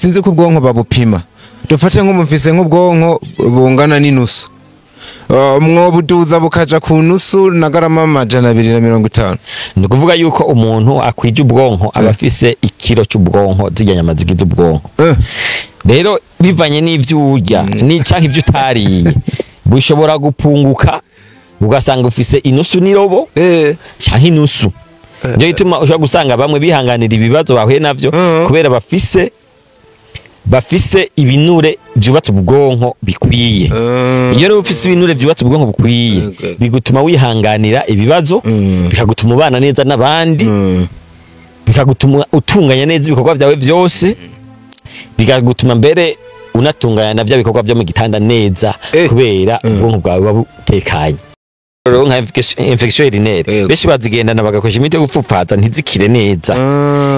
Sinzi ko ubwonko babupima. Dufate nk'umufise nk'ubwonko bungana n'inusu, mwobuduza bukaja ku nusu na garama 250? Ni ukuvuga yuko umuntu akwije ubwonko aba afise ikiro cy'ubwonko, zirya nyama zigize ubwonko. Rero bivanye n'ivyo urya ni canke ivyo utariye, bushobora gupunguka, ugasanga ufise inusu n'irobo canke inusu. Nico gituma ushobora gusanga bamwe bihanganira ibibazo bahuye navyo kubera bafise ibinure vyubatse ubwonko bikwiye. Iyo rero ufise ibinure vyubatse ubwonko bukwiye, bigutuma wihanganira ibibazo, bikagutuma ubana neza n'abandi, bikagutuma utunganya neza ibikorwa vyawe vyose, bikagutuma mbere unatunganya na vya bikorwa vyo mu gitanda neza, kubera ubwonko bwawe buba butekanye. Rero nka infection urinaire, benshi bazigendana, bagakoresha imiti yo gupfupfaza, ntizikire neza.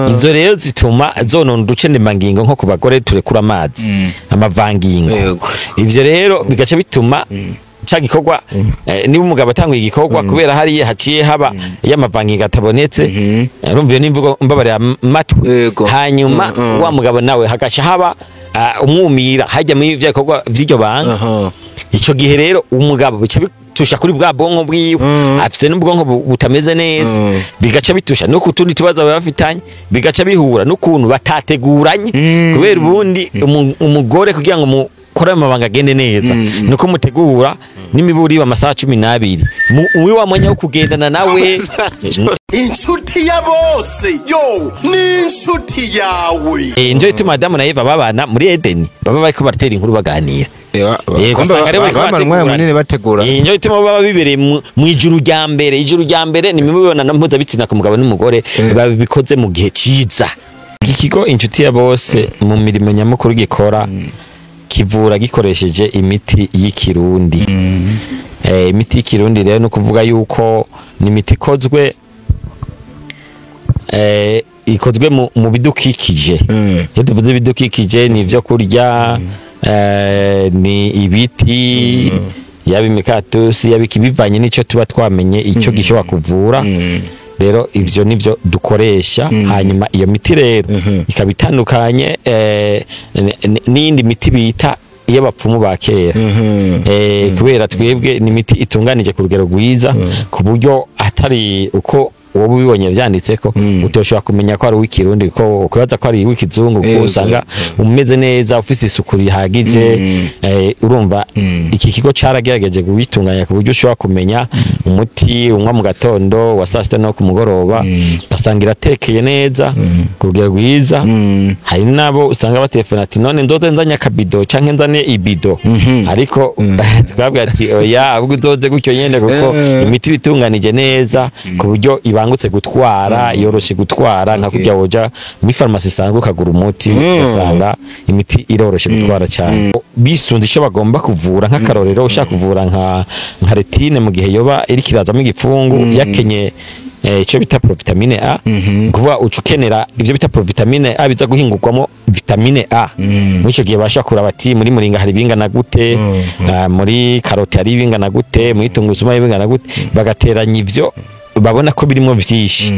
Izo rero zituma zonona uducendemangingo, nko ku bagore turekura amazi, amavangingo. Ivyo rero bigaca bituma ca gikorwa, niba umugabo atanguye igikorwa, kubera hariya haciye haba iyo amavangingo atabonetse, urumva iyo n'imvugo mbabarira amatwi, hanyuma wa mugabo nawe hagaca haba umwumira hajya muri vya bikorwa vy'iryo banga. Ico gihe rero umugabo bica bitusha kuri bwa bwonko bwiwe, afise n'ubwonko butameze neza, bigaca bitusha no ku tundi tubazo baba bafitanye, bigaca bihura n'ukuntu batateguranye, kubera ubundi umugore kugira ngo mukore amabanga agende neza, nuko mutegura n'imiburi amasaha 12 muri wa mwanya wo kugendana nawe. Inshuti ya bose yo ni inshuti yawe. Nico gituma Adamu na Eva babana muri Edeni baba bariko baratera inkuru, baganira. Ugasanga rero bariko Bamara umwanya bategurana. munini bategura. Nico gituma baba bibereye mu ijuru rya mbere. Ijuru rya mbere ni imibonano mpuzabitsina ku mugabo n'umugore babikoze mu gihe ciza. Iki kigo Inshuti ya Bose, mu mirimo nyamukuru gikora, kivura gikoresheje imiti y'ikirundi. Imiti y'ikirundi rero ni ukuvuga yuko ni imiti ikozwe mu bidukikije. Iyo tuvuze ibidukikije, ni ibyo kurya, ni ibiti, yaba imikatusi, yaba iki, bivanye n'icyo tuba twamenye icyo gishobora kuvura. Rero ivyo nivyo dukoresha. Hanyuma iyo miti rero ikaba itandukanye n'iyindi miti bita iy'abapfumu ba kera, kubera twebwe ni imiti itunganije ku rugero rwiza, ku buryo atari uko wowe ubibonye vyanditseko utoshobora kumenya ko ari uw'ikirundi, ko ukwibaza ko ari uw'ikizungu, kuko usanga umeze neza, ufise isuku rihagije. Urumva iki kigo caragerageje kubitunganya ku buryo ushobora kumenya umuti unywa mu gatondo, wa saa sita no ku mugoroba, ugasanga iratekeye neza ku rugero rwiza. Hari nabo usanga batelefona ati: "None nzoze nzanye akabido canke nzane ibido?" Ariko tukabwira ati: "Oya, ahubwo uzoze gutyo nyene," kuko imiti itunganije neza ku buryo ibangutse gutwara, yoroshe gutwara, nka kurya woja muri farumasi isanzwe ukagura umuti, ugasanga imiti iroroshe gutwara cyane. Bisunze icyo bagomba kuvura, nk'akarorero ushaka kuvura nka rétine, mu gihe yoba iriko irazamo igipfungu, yakenye icyo bita provitamine A, ni kuvuga uca ukenera ivyo bita provitamine A biza guhingurwamo vitamine A. Muri ico gihe basha kuraba ati: muri muringa hari bingana gute, muri karoti hari bingana gute, muri tungurusumu hari bingana gute? Bagateranya ivyo babona ko birimo vyinshi,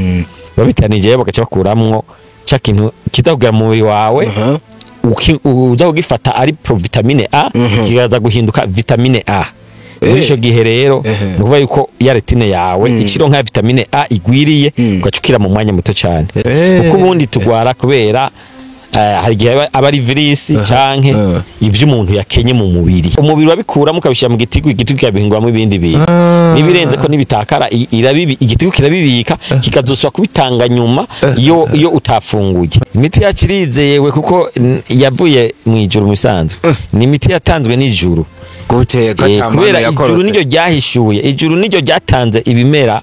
babiteranije, bagaca bakuramwo ca kintu kiza kugera mu mubiri wawe, uza kugifata ari provitamine A, kikaza guhinduka vitamine A. Muri ico gihe rero ni ukuvuga yuko ya rétine yawe ikironka ya vitamine A igwiriye, ugaca ukira mu mwanya muto cyane, kuko ubundi tugwara kubera hari igihe aba ari virisi canke ivyo umuntu yakenye mu mubiri, umubiri wabikuramo ukabishyira mu gitigu, igitigu kikabihinguramo ibindi bintu. Nibirenze ko nibitakara, igitigu kirabibika, kikazosubira kubitanga nyuma iyo utafunguye. Imiti yacu irizewe kuko yavuye mu ijuru. Mu bisanzwe ni imiti yatanzwe n'ijuru. Gute? Kubera ijuru Yakorotse? niryo ryahishuye, ijuru niryo ryatanze ibimera.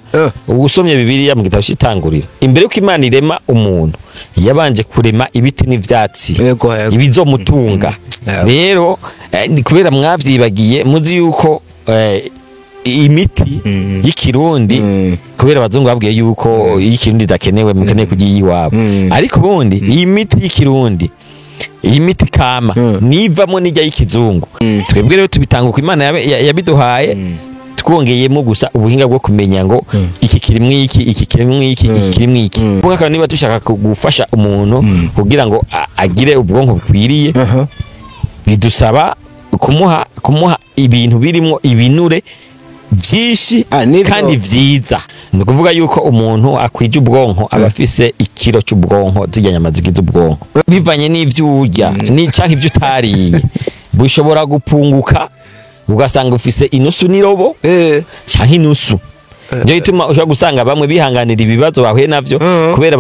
Usomye Bibiliya mu gitabo cy'Itanguriro, imbere yuko Imana irema umuntu, yabanje kurema ibiti n'ivyatsi Yego, yego. ibizomutunga. Rero ni kubera mwavyibagiye, muzi yuko imiti y'ikirundi, kubera abazungu babwiye yuko iy'ikirundi idakenewe, mukeneye kurya iyiwabo, ariko ubundi iyi miti y'ikirundi, iyi miti kama, nivamo n'ijya y'ikizungu. Twebwe rero tubitanga uko Imana yabiduhaye. Twongeyemo gusa ubuhinga bwo kumenya ngo iki kirimwo iki, iki kirimwo iki, iki kirimwo iki. Kuko niba dushaka gufasha umuntu kugira ngo agire ubwonko bukwiriye, bidusaba kumuha ibintu birimo ibinure byinshi kandi vyiza. Ni ukuvuga yuko umuntu akwije ubwonko aba afise ikiro cy'ubwonko, zirya nyama zigize ubwonko, bivanye n'ivyo urya ni canke ivyo utariye, bushobora gupunguka ugasanga ufise inusu n'irobo canke inusu. Nico gituma ushobora gusanga bamwe bihanganira ibibazo bahuye navyo kubera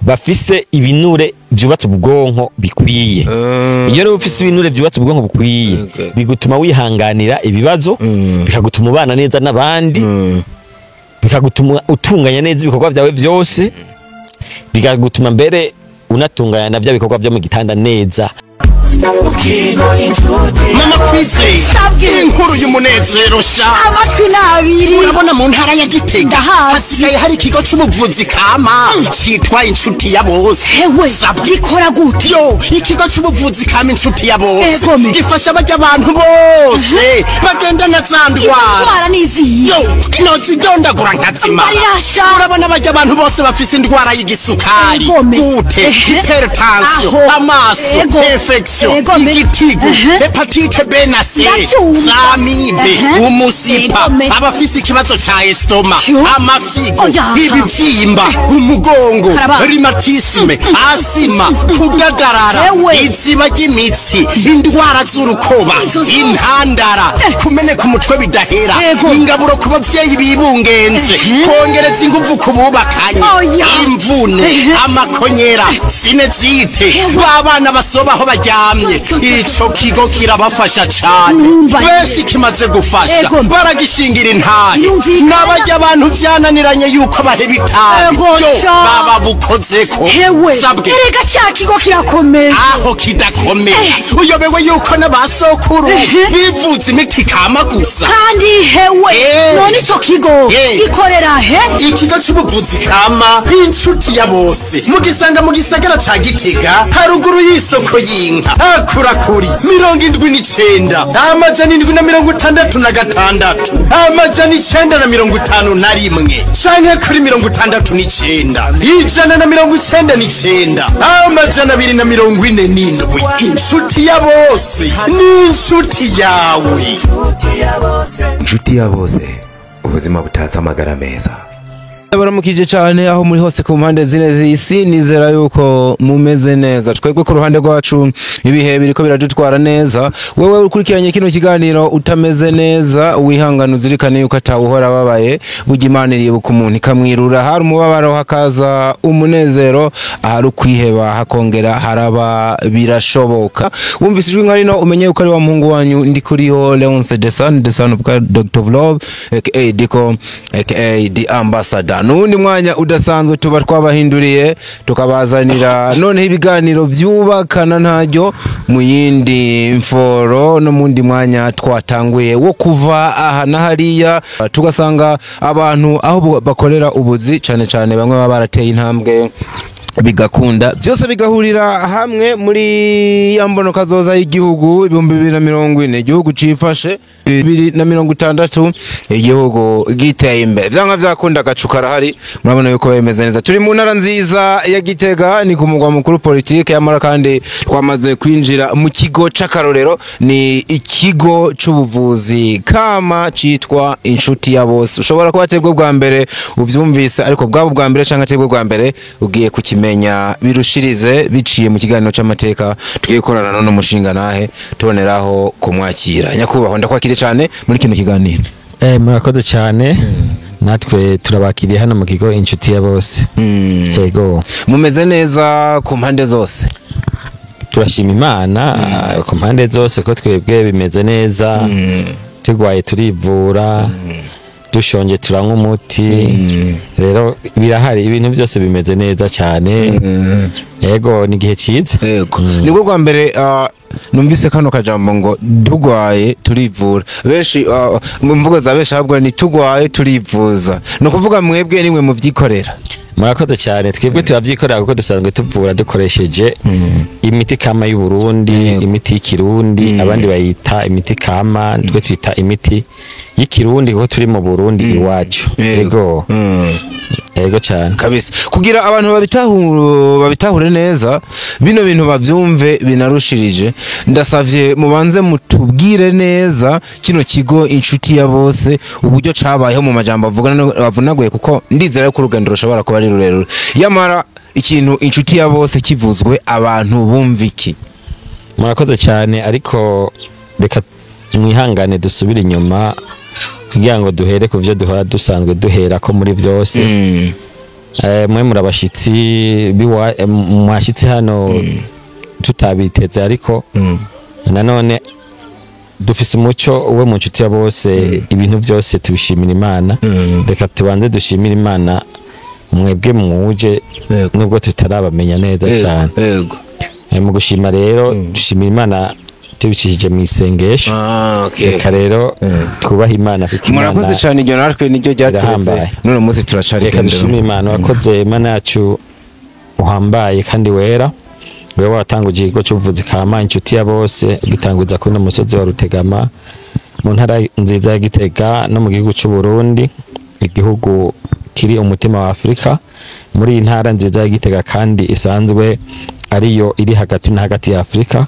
bafise ibinure vyubatse ubwonko bikwiye. Iyo rero ufise ibinure vyubatse ubwonko bukwiye, bigutuma wihanganira ibibazo, bikagutuma ubana neza n'abandi, bikagutuma utunganya neza ibikorwa vyawe vyose, bikagutuma mbere unatunganya na vya bikorwa vyo mu gitanda neza. Mama Kwizera, inkuru y'umunezero sha. Amatwi n'abiri. Urabona mu ntara ya Gitega Ndahazi. hasigaye hari ikigo c'ubuvuzi kama citwa Inshuti ya Bose. Hewe, gikora gute? Yo, ikigo c'ubuvuzi kama Inshuti ya Bose Egome. gifasha barya abantu bose bagendana za ndwara. Indwara n'iziyi? Yo, nozidondagura nkazimara. Mbarirasha. Urabona barya abantu bose bafise indwara y'igisukari, Egome. gute, hypertension, Aho. amaso, Ego. infection, Egome. igitigu, hépatite B na C, Ndacyumva. zamibe, umusipa, Egome. abafise ikibazo ca estomac, Yo. amafyigo, Oya. ibivyimba, umugongo, Karaba. rhumatisme, asima, kudadarara, Ewe. iziba ry'imitsi, indwara z'urukoba, Izo zose. intandara, kumeneka umutwe bidahera, Ego. ingaburo ku bavyeyi bibungenze, kongereza inguvu ku bubakanye, Oya. imvune, amakonyera, sinezite, babana basoba aho baryamye. Yo, yo, yo. Ico kigo kirabafasha cane. Numva. Benshi kimaze gufasha Ego. baragishingira intahe. Birumvikana. N'abarya abantu vyananiranye yuko baheba itabi, Ego, yo sha. baba bukozeko. Hewe, Sabwe. erega cya kigo kirakomeye. Aho kidakomeye, uyobewe yuko n'abasokuru bivuza imiti kama gusa? Kandi hewe, none ico kigo gikorera he? Ikigo c'ubuvuzi kama Inshuti ya Bose mugisanga mu gisagara ca Gitega, haruguru y'isoko y'inka, hakurakuri 79 766 951 canke kuri 69 199 247. Inshuti ya Bose ni inshuti yawe. Inshuti ya Bose, ubuzima butatse amagara meza. Baramukije cyane aho muri hose ku mpande zine z'isi, nizera yuko mumeze neza. Twebwe ku ruhande rwacu ibihe biriko biradutwara neza. Wewe ukurikiranye kino kiganiro utameze neza, wihangana, uzirikane yuko atawuhora babaye. Burya Imana iribuka umuntu ikamwirura. Hari umubabaro hakaza umunezero, ahari ukwiheba hakongera haraba birashoboka. Wumvise ijwi nka rino umenye yuko ari wa muhungu wanyu Ndikuriho Leonce Desan, Desan of God, Dr. of Love, aka Diko, aka The Ambassador. Nuwundi mwanya udasanzwe tuba twabahinduriye, tukabazanira noneho ibiganiro vyubakana ntaryo mu yindi mforo no mundi mwanya twatanguye wo kuva aha na hariya, tugasanga abantu aho bakorera ubuzi, cane cane bamwe baba barateye intambwe bigakunda, byose bigahurira hamwe muri ya mbono kazoza y'igihugu 2040, igihugu cifashe 2060, igihugu giteye imbere. Vyanka vyakunda agacu karahari, murabona yuko bimeze neza. Turi mu ntara nziza ya Gitega, ni ku mugwa mukuru politike yamara, kandi twamaze kwinjira mu kigo c'akarorero, ni ikigo c'ubuvuzi kama citwa Inshuti ya Bose. Ushobora kuba atebwe bwa mbere uvyumvise, ariko bwabo bwa mbere canke atebwe bwa mbere ugiye kukimenya birushirize biciye mu kiganiro c'amateka tugiye gukorana n'uno mushinga nahe tuboneraho kumwakira. Nyakubahwa, ndakwakire cyane muri kino kiganiro. Murakoze cyane, natwe turabakiriye hano mu kigo Inshuti ya Bose. Ego. Mumeze neza ku mpande zose? Turashima Imana ku mpande zose ko twebwe bimeze neza. Turwaye turivura, dushonje turanywa umuti, rero birahari, ibintu byose bimeze neza cyane. Ego, ni igihe cyiza. Yego. Nibwo bwa mbere numvise kano kajambo ngo tugwaye turivura. Benshi mu mvugo za benshi ahubwo ni tugwaye turivuza. Ni ukuvuga mwebwe nimwe muvyikorera. Murakoze cyane. Twebwe turabyikorera kuko dusanzwe tuvura dukoresheje imiti kama y'u Burundi, imiti y'ikirundi, abandi bayita imiti kama, twe twita imiti y'ikirundi kuko turi mu Burundi iwacu. Yego. Yego cyane. Kabisa. Kugira abantu babitahure neza, bino bintu bavyumve binarushirije, ndasavye mubanze mutubwire neza kino kigo Inshuti ya Bose uburyo cabayeho mu majambo avunaguye, kuko ndizera ko urugendo rushobora kuba ari rurerure. Yamara ikintu Inshuti ya Bose kivuzwe abantu bumva iki? Murakoze cyane, ariko reka mwihangane dusubire inyuma kugira ngo duhere ku byo duhora dusanzwe duhera ko muri byose. Mwe murabashitsi mwashitsi hano tutabiteze, ariko nanone dufise umuco we mu Nshuti ya Bose, ibintu byose tubishimira Imana. Reka tubanze dushimira Imana mwebwe mwuje nubwo tutarabamenya neza cyane. Mu gushima rero dushimira Imana tubicishije mu isengesho. Reka rero twubahe Imana kuko Imana murakoze cyane, iryo natwe niryo ryaturetse none munsi turacari. Reka dushimire Imana. Wakoze Imana yacu uhambaye kandi wera, wewe watanguje ikigo cy'ubuvuzi kama Inshuti ya Bose, ugitanguza kuri musozi wa Rutegama mu ntara nziza ya Gitega no mu gihugu cy'u Burundi, igihugu kiri umutima wa Afrika, muri iyi ntara nziza ya Gitega kandi isanzwe ariyo iri hagati na hagati ya Afrika.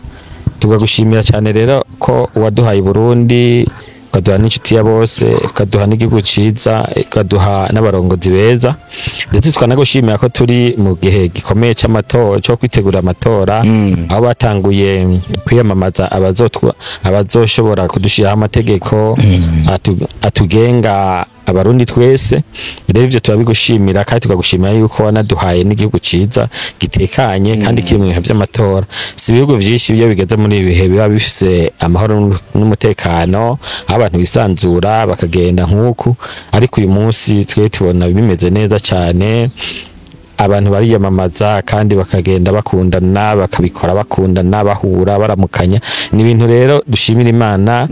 Tugagushimira cyane rero ko waduhaye Burundi, ukaduha n'Inshuti ya Bose, ukaduha n'igihugu ciza, ukaduha n'abarongozi beza, ndetse tukanagushimira ko turi mu gihe gikomeye cy'amatora, cyo kwitegura amatora, aho batanguye kwiyamamaza abazoshobora kudushiraho amategeko atugenga abarundi twese. Rero ivyo turabigushimira kandi tukagushimira yuko wanaduhaye n'igihugu ciza gitekanye kandi kiri mu bihe vy'amatora. Si ibihugu vyinshi iyo bigeze muri ibi bihe biba bifise amahoro n'umutekano, aho abantu bisanzura bakagenda nk'uku, ariko uyu munsi twe tubona bimeze neza cyane, abantu bariyamamaza kandi bakagenda bakundana, bakabikora bakundana, bahura baramukanya. Ni ibintu rero dushimira Imana.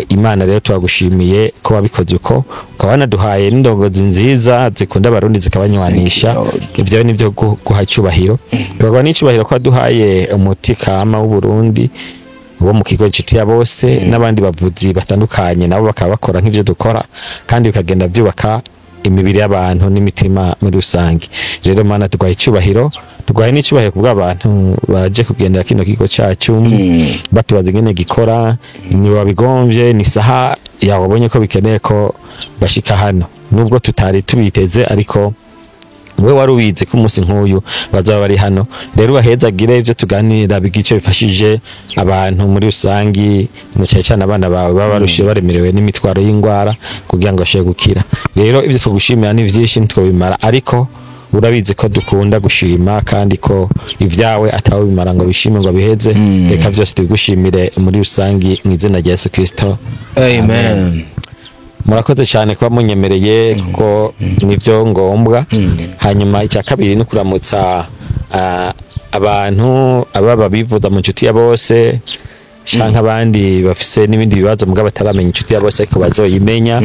Imana rero turagushimiye ko wabikoze uko, ukaba wanaduhaye n'indongozi nziza zikunda abarundi zikabanywanisha. Ivyo nivyo guha icyubahiro. Tukaguha n'icubahiro ko waduhaye umuti kama w'u Burundi wo mu kigo Inshuti ya Bose n'abandi bavuzi batandukanye nabo bakaba bakora nk'ivyo dukora, kandi bikagenda byubaka imibiri y'abantu n'imitima muri rusange. Rero Mana tuguhaye icyubahiro, tuguhaye n'icyubahiro kubwo abantu baje kugendera kino kigo cyacu, batubaza ingene gikora, ni wabigomvye, ni saha yabonye ko bikeneye ko bashika hano, nubwo tutari tubiteze, ariko we wari ubizi ko umunsi nk'uyu bazaba bari hano. Rero bahezagire ivyo tuganira bigice bifashije abantu muri rusangi, na cyane cyane abana bawe baba barushiye baremerewe n'imitwaro y'ingwara kugira ngo bashobore gukira. Rero ivyo tugushimira ni vyinshi ntitwobimara, ariko urabizi ko dukunda gushima kandi ko ivyawe atawe bimara ngo bishime ngo biheze. Reka vyose tubigushimire muri rusangi mu izina rya Yesu Kristo. Amen. Murakoze cyane kuba munyemereye kuko nivyo ngombwa. Hanyuma icya kabiri no kuramutsa abantu ababa bivuza mu Nshuti ya Bose canke abandi bafise n'ibindi bibazo mugabo bataramenya Inshuti ya Bose ariko bazoyimenya.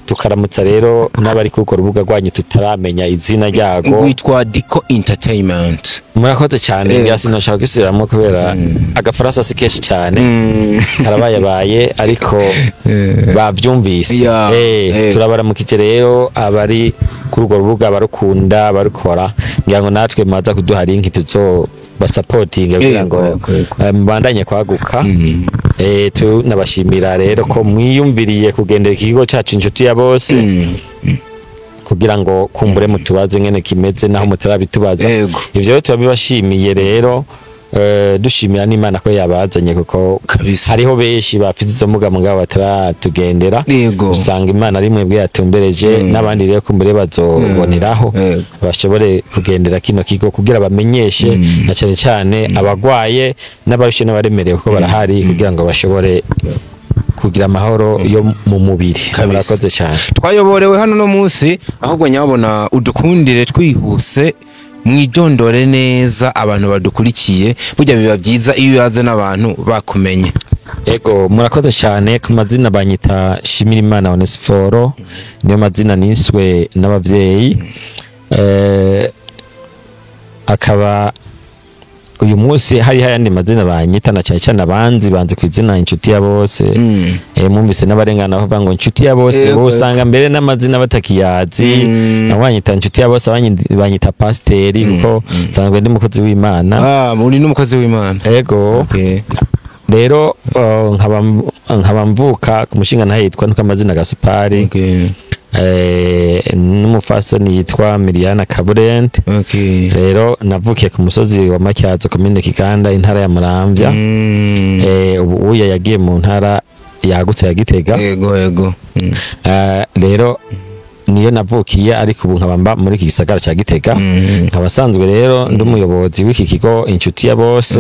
Tukaramutsa rero n'abari ku rubuga rwanyu tutaramenya izina ryago, witwa Dico Entertainment. Murakoze cyane. Sinashaka gusubiramo kubera agafaransa si kenshi cyane, karabayabaye ariko bavyumvise. Turabaramukije rero abari kuri urwo rubuga, barukunda barukora, ngira ngo natwe maza kuduha link tuzo basapotinga kugira ngo mbandanye kwaguka. Tunabashimira rero ko mwiyumviriye kugendera ikigo cyacu Inshuti ya Bose kugira ngo kumbure mutubaze ngene kimeze naho mutarabitubaza. Ivyo rero turabibashimiye rero, dushimira n'Imana ko yabazanye kuko hariho benshi bafite izo muga mugabo bataratugendera. Usanga Imana ari mwebwe yatumbereje, n'abandi rero kumbure bazoboneraho bashobore kugendera kino kigo kugira bamenyeshe na cyane cyane abagwaye n'abarushe n'abaremerewe kuko barahari, kugira ngo bashobore kugira amahoro yo mu mubiri. Murakoze cyane. Twayoborewe hano no munsi, ahubwo nyabona udukundire twihuse mwidondore neza abantu badukurikiye, burya biba byiza iyo uyaze n'abantu bakumenye. Ego, murakoze cyane. Ku mazina banyita Shimirimana Onesphore, niyo mazina niswe n'abavyeyi. Akaba uyu munsi hari hayandi mazina banyita, na cyane cyane abanzi banze ku izina Inshuti ya Bose. Mwumvise n'abarengana bavuga ngo Inshuti ya Bose, bo usanga mbere n'amazina batakiyazi. Banyita Inshuti ya Bose, abandi banyita pasiteri, kuko nsanzwe ndi umukozi w'Imana. Ah, muri n'umukozi w'Imana. Ego. Rero nkaba mvuka ku mushinga ntahe yitwa Ntukamazina Gasupari, n'umufasoni yitwa Miriana Kaburende. Rero navukiye ku musozi wa Matyazo, komine Kiganda, intara ya Muramvya. Ubu uya yagiye mu ntara yagutse ya Gitega. Ego ego. Rero niyo navukiye, ariko ubu nkaba mba muri iki gisagara ca Gitega. Nkaba asanzwe rero ndi umuyobozi w'iki kigo Inshuti ya Bose.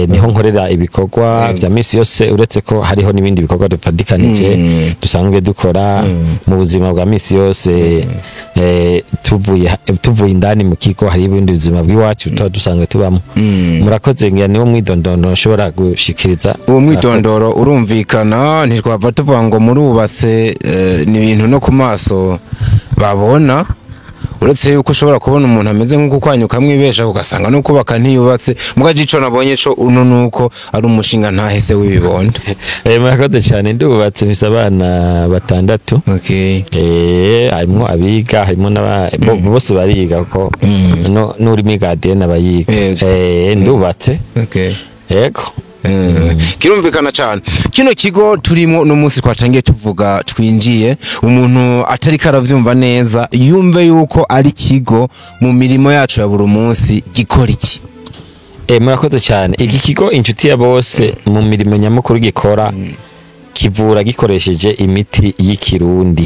Niho nkorera ibikorwa vya misi yose, uretse ko hariho n'ibindi bikorwa dufadikanije dusanzwe dukora mu buzima bwa misi yose. Tuvuye indani mu kigo, hari ibindi buzima bw'iwacu tuba dusanzwe tubamo. Murakoze, ngira niwo mwidondoro nshobora gushikiriza. Uwo mwidondoro urumvikana, ntitwava tuvuga ngo murubatse, ni ibintu no ku maso babona, uretse yuko ushobora kubona umuntu ameze nk'uko kwanyu ukamwibesha, ugasanga no kubaka ntiyubatse. Mugaje ico nabonye co uno nuko ari umushinga ntahese w'ibibondo. Murakoze cyane, ndubatse, mfise abana batandatu. Harimwo abiga, harimo n'aba bose bariga, kuko no n'uri muri gardienne abayiga. Ndubatse. Yego. Kirumvikana cyane. Kino kigo turimo no munsi twatangiye tuvuga twinjiye, umuntu atari karavyumva neza yumve yuko ari kigo mu mirimo yacu ya buri munsi gikora iki? Murakoze cyane. Iki kigo Inshuti ya Bose, mu mirimo nyamukuru gikora, kivura gikoresheje imiti y'ikirundi.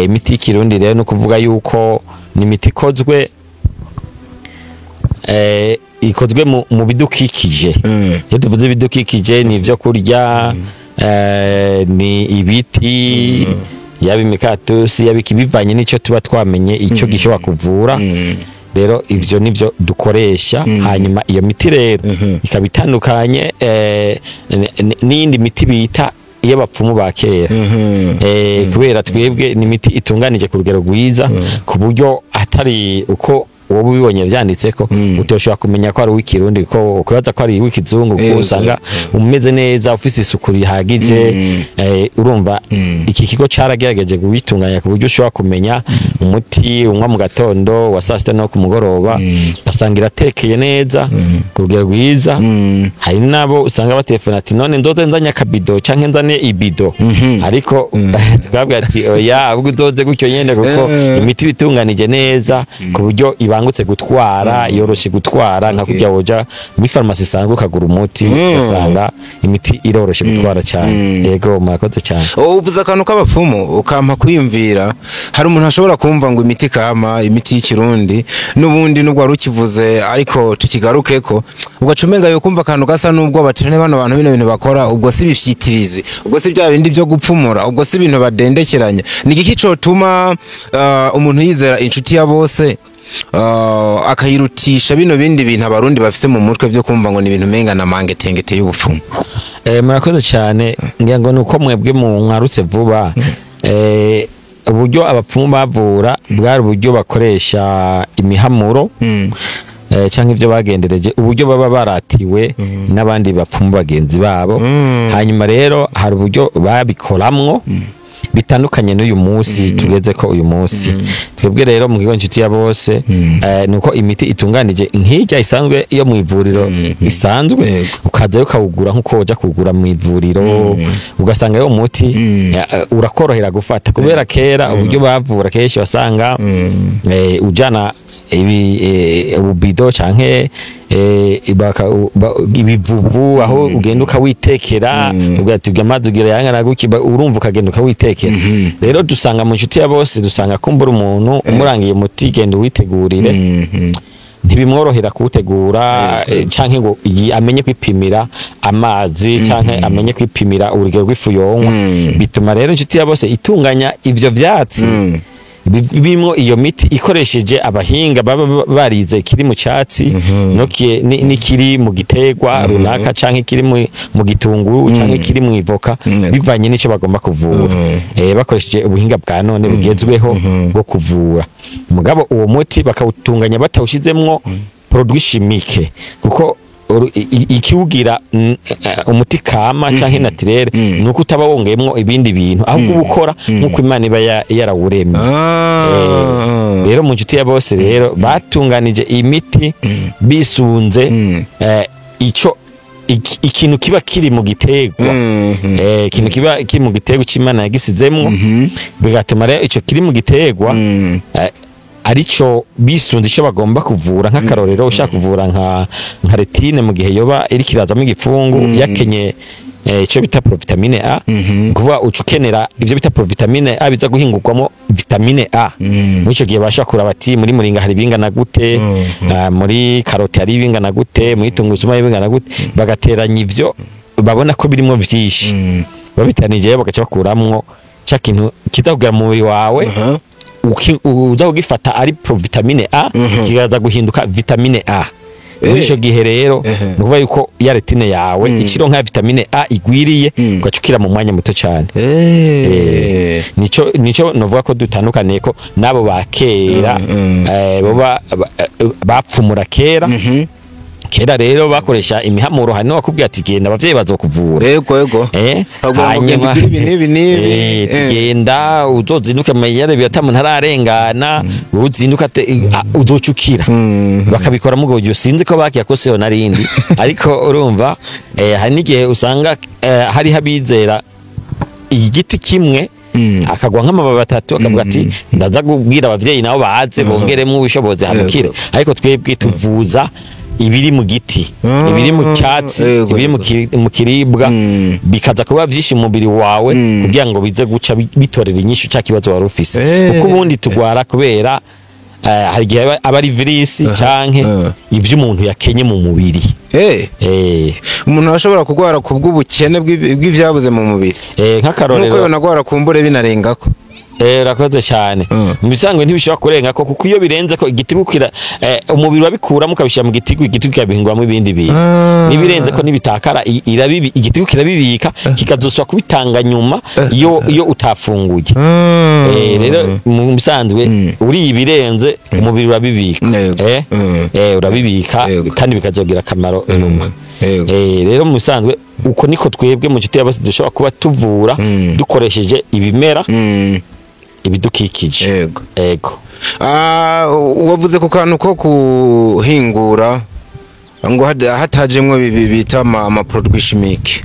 Imiti y'ikirundi rero ni ukuvuga yuko ni imiti ikozwe mu bidukikije. Iyo tuvuze ibidukikije, ni ibyo kurya, ni ibiti, yaba imikatusi, yaba iki, bivanye n'icyo tuba twamenye icyo gishobora kuvura. Rero ivyo nivyo dukoresha. Hanyuma iyo miti rero ikaba itandukanye n'iyindi miti bita iy'abapfumu ba kera, kubera twebwe ni imiti itunganije ku rugero rwiza, ku buryo atari uko wowe ubibonye vyanditse ko utoshobora kumenya ko ari uw'ikirundi, ko ukubaza ko ari uw'ikizungu, kuko usanga umeze neza, ufise isuku rihagije. Urumva iki kigo caragerageje kubitunganya ku buryo ushobora kumenya umuti unywa mu gatondo, wa saa sita no ku mugoroba, ugasanga iratekeye neza ku rugero rwiza. Hari n'abo usanga batelefona ati: "None nzoze nzanye akabido canke nzane ibido?" Ariko tukabwira ati: "Oya, ahubwo uzoze gutyo nyene, kuko imiti itunganije neza ku buryo ibangutse gutwara, yoroshe gutwara, nka kurya woja muri farumasi isanzwe ukagura umuti, ugasanga imiti iroroshe gutwara cyane." Yego, murakoze cyane. Oh, uvuze akantu k'abapfumu ukampa kwiyumvira. Hari umuntu ashobora kumva ngo imiti kama, imiti y'ikirundi, n'ubundi nubwo wari ukivuze ariko tukigarukeko, ugaca umenga yo kumva akantu gasa n'ubwo bati: "None bano bantu bino bintu bakora, ubwo si bifyitirizi, ubwo si bya bindi byo gupfumura, ubwo si ibintu badendekeranya?" Ni igiki cotuma umuntu yizera Inshuti ya Bose, akayirutisha bino bindi bintu abarundi bafise mu mutwe byo kumva ngo ni ibintu umenga na mangetengete y'ubupfumu? Murakoze cyane. Ngira ngo nuko mwebwe mu mwarutse vuba. Uburyo abapfumu bavura bwari uburyo bakoresha imihamuro, canke ivyo bagendereje, uburyo baba baratiwe n'abandi bapfumu bagenzi babo. Hanyuma rero hari uburyo babikoramwo bitandukanye n'uyu munsi tugeze ko. Uyu munsi twebwe rero mu kigo Inshuti ya Bose, nuko imiti itunganije nk'ijya isanzwe iyo mu ivuriro isanzwe, ukazayo ukawugura nk'uko woja kugura mu ivuriro, ugasanga yo muti urakorohera gufata, kubera kera uburyo bavura kenshi wasanga ujana ibi ububido canke ibivuvu, aho ugenda ukawitekera, ugatubya amazi ugira yangana guki, urumva ukagenda ukawitekera. Rero dusanga mu Nshuti ya Bose, dusanga kumbura umuntu umurangiye umuti, genda uwitegurire, ntibimworohera kuwutegura, canke ngo amenye kwipimira amazi canke amenye kwipimira urugero rw'ifu yonywa. Bituma rero Inshuti ya Bose itunganya ivyo vyatsi. Birimwo iyo miti ikoresheje abahinga baba barize ikiri mu cyatsi n'ikiri mu giterwa runaka, canke ikiri mu gitunguru, canke ikiri mu ivoka, bivanye n'ico bagomba kuvura, bakoresheje ubuhinga bwa none bugezweho bwo kuvura. Mugabo uwo muti bakawutunganya batawushizemwo produit chimique, kuko ikiwugira umuti kama canke naturel nuko utaba wongeyemwo ibindi bintu, ahubwo uba ukora nk'uko Imana iba yarawuremye. Rero mu Nshuti ya Bose rero batunganije imiti bisunze ico ikintu kiba kiri mu giterwa, ikintu kiba kiri mu giterwa c'Imana yagisizemwo, bigatuma rero ico kiri mu giterwa arico bisunze ico bagomba kuvura. Nk'akarorero, ushaka kuvura nka rétine, mu gihe yoba iri kirazamo igipfungu, yakenye ico bita provitamine A, kuvuga uca ukenera ivyo bita provitamine A biza guhingurwamo vitamine A. Muri ico gihe basha kuraba ati muri muringa hari bingana gute, muri karoti hari bingana gute, muri tungurusumu hari bingana gute, bagateranya ivyo babona ko birimwo vyinshi, babiteranije bagaca bakuramwo ca kintu kiza kugera mu mubiri wawe, uza kugifata ari provitamine A, kikaza guhinduka vitamine A. Muri ico gihe rero ni ukuvuga yuko ya rétine yawe ikironka ya vitamine A igwiriye, ugaca ukira mu mwanya muto cyane. Nico novuga ko dutandukaniye ko nabo ba kera, boba bapfumura kera. Kera rero bakoresha imihamuro, hari n'uwakubwira ati genda abavyeyi bazokuvura. Yego yego. Bakubwira ngo genda ugire ibi n'ibi n'ibi. Tugenda uzozinduke mu mayere biyatamu ntararengana, uzinduka uzocukira. Bakabikora mugo buryo, sinzi ko bakiyakoseho narindi, ariko urumva hari n'igihe usanga hariho abizera igiti kimwe, akagwa nk'amababi atatu, akavuga ati ndaza kubwira abavyeyi nabo baze bongeremo ubushobozi hamukire. Ariko twebwe tuvuza ibiri mu giti, ibiri mu cyatsi, ibiri mu kiribwa, bikaza kuba byinshi mu mubiri wawe kugira ngo bize guca bitorera inyishu cya kibazo wari ufise. Kuko ubundi tugwara kubera hari igihe aba ari virus canke ivyo umuntu yakenye mu mubiri. Umuntu arashobora kurwara ku bw'ubukene bw'ivyabuze mu mubiri, nk'uko Nk'akarorero, yonagwara kumbure binarengako. Urakoze cyane. Mu bisanzwe ntibishobora kurenga ko, kuko iyo birenze ko igitigu kira umubiri wabikuramo ukabishyira mu gitigu, igitigu kikabihinguramo ibindi bintu. Nibirenze ko nibitakara, irabibi, igitigu kirabibika, kikazosubira kubitanga nyuma iyo utafunguye. Rero mu bisanzwe uriye ibirenze, umubiri urabibika. Urabibika kandi bikazogira akamaro inyuma. Rero mu bisanzwe uko niko twebwe mu Nshuti ya Bose dushobora kuba tuvura dukoresheje ibimera, ibidukikije. Ego. Ah, wavuze ku kantu ko kuhingura ngo hatajemwo ibi bita ama produit chimique.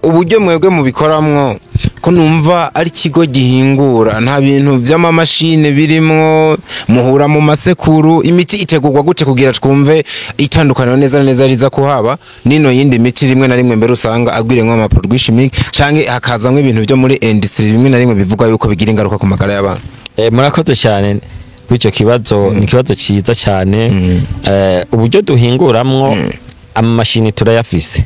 Uburyo mwebwe mubikoramwo, ko numva ari ikigo gihingura, nta bintu vy'amamashine birimwo, muhura mu masekuru, imiti itegurwa gute kugira twumve itandukaniro neza na neza riza kuhaba nino yindi miti rimwe na rimwe mbere usanga agwiremwo ama produit chimique, canke hakazamwo ibintu byo muri industry rimwe na rimwe bivugwa yuko bigira ingaruka ku magara y'abantu? Murakoze cyane kuri icyo kibazo, ni ikibazo cyiza cyane. Uburyo duhinguramwo, amamashini turayafise,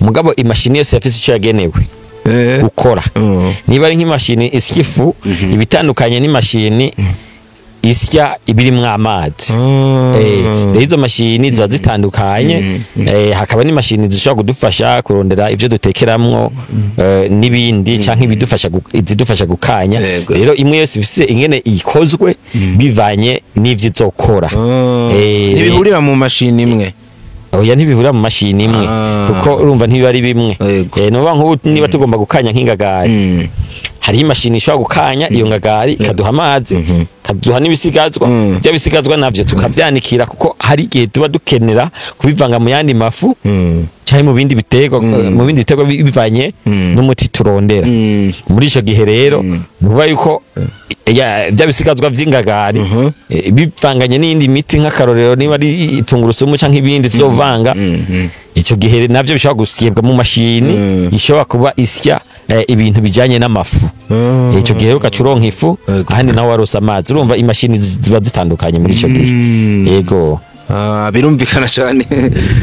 mugabo imashini yose yafise icyo yagenewe gukora. Niba ari nk'imashini isya ifu, ibitandukanye n'imashini isya ibirimwo amazi. Rero izo mashini ziba zitandukanye, hakaba n'imashini zishobora kudufasha kurondera ivyo dutekeramwo, n'ibindi, canke ibidufasha izidufasha gukanya. Rero imwe yose ifise ingene ikozwe bivanye n'ivyo izokora. Ntibihurira mu mashini imwe? Oya, ntibihurira mu mashini imwe, kuko urumva ntibiba ari bimwe. Nuba nk'ubu niba tugomba gukanya nk'ingagari, hariho imashini ishobora gukanya iyo ngagari ikaduha amazi, ikaduha n'ibisigazwa. Bya bisigazwa navyo tukavyanikira, kuko hari igihe tuba dukenera kubivanga mu yandi mafu cyangwa mu bindi biterwa bivanye n'umuti turondera. Muri ico gihe rero ni ukuvuga yuko bya bisigazwa vy'ingagari bivanganye n'iyindi miti, nk'akarorero niba ari tungurusumu canke ibindi tuzovanga, ico gihe navyo bishobora gusyebwa mu mashini ishobora kuba isya ibintu bijanye n'amafu. Ico gihe ugaca uronka ifu, ahandi naho warose amazi. Urumva imashini ziba zitandukanye muri ico gihe, yego. Birumvikana cyane.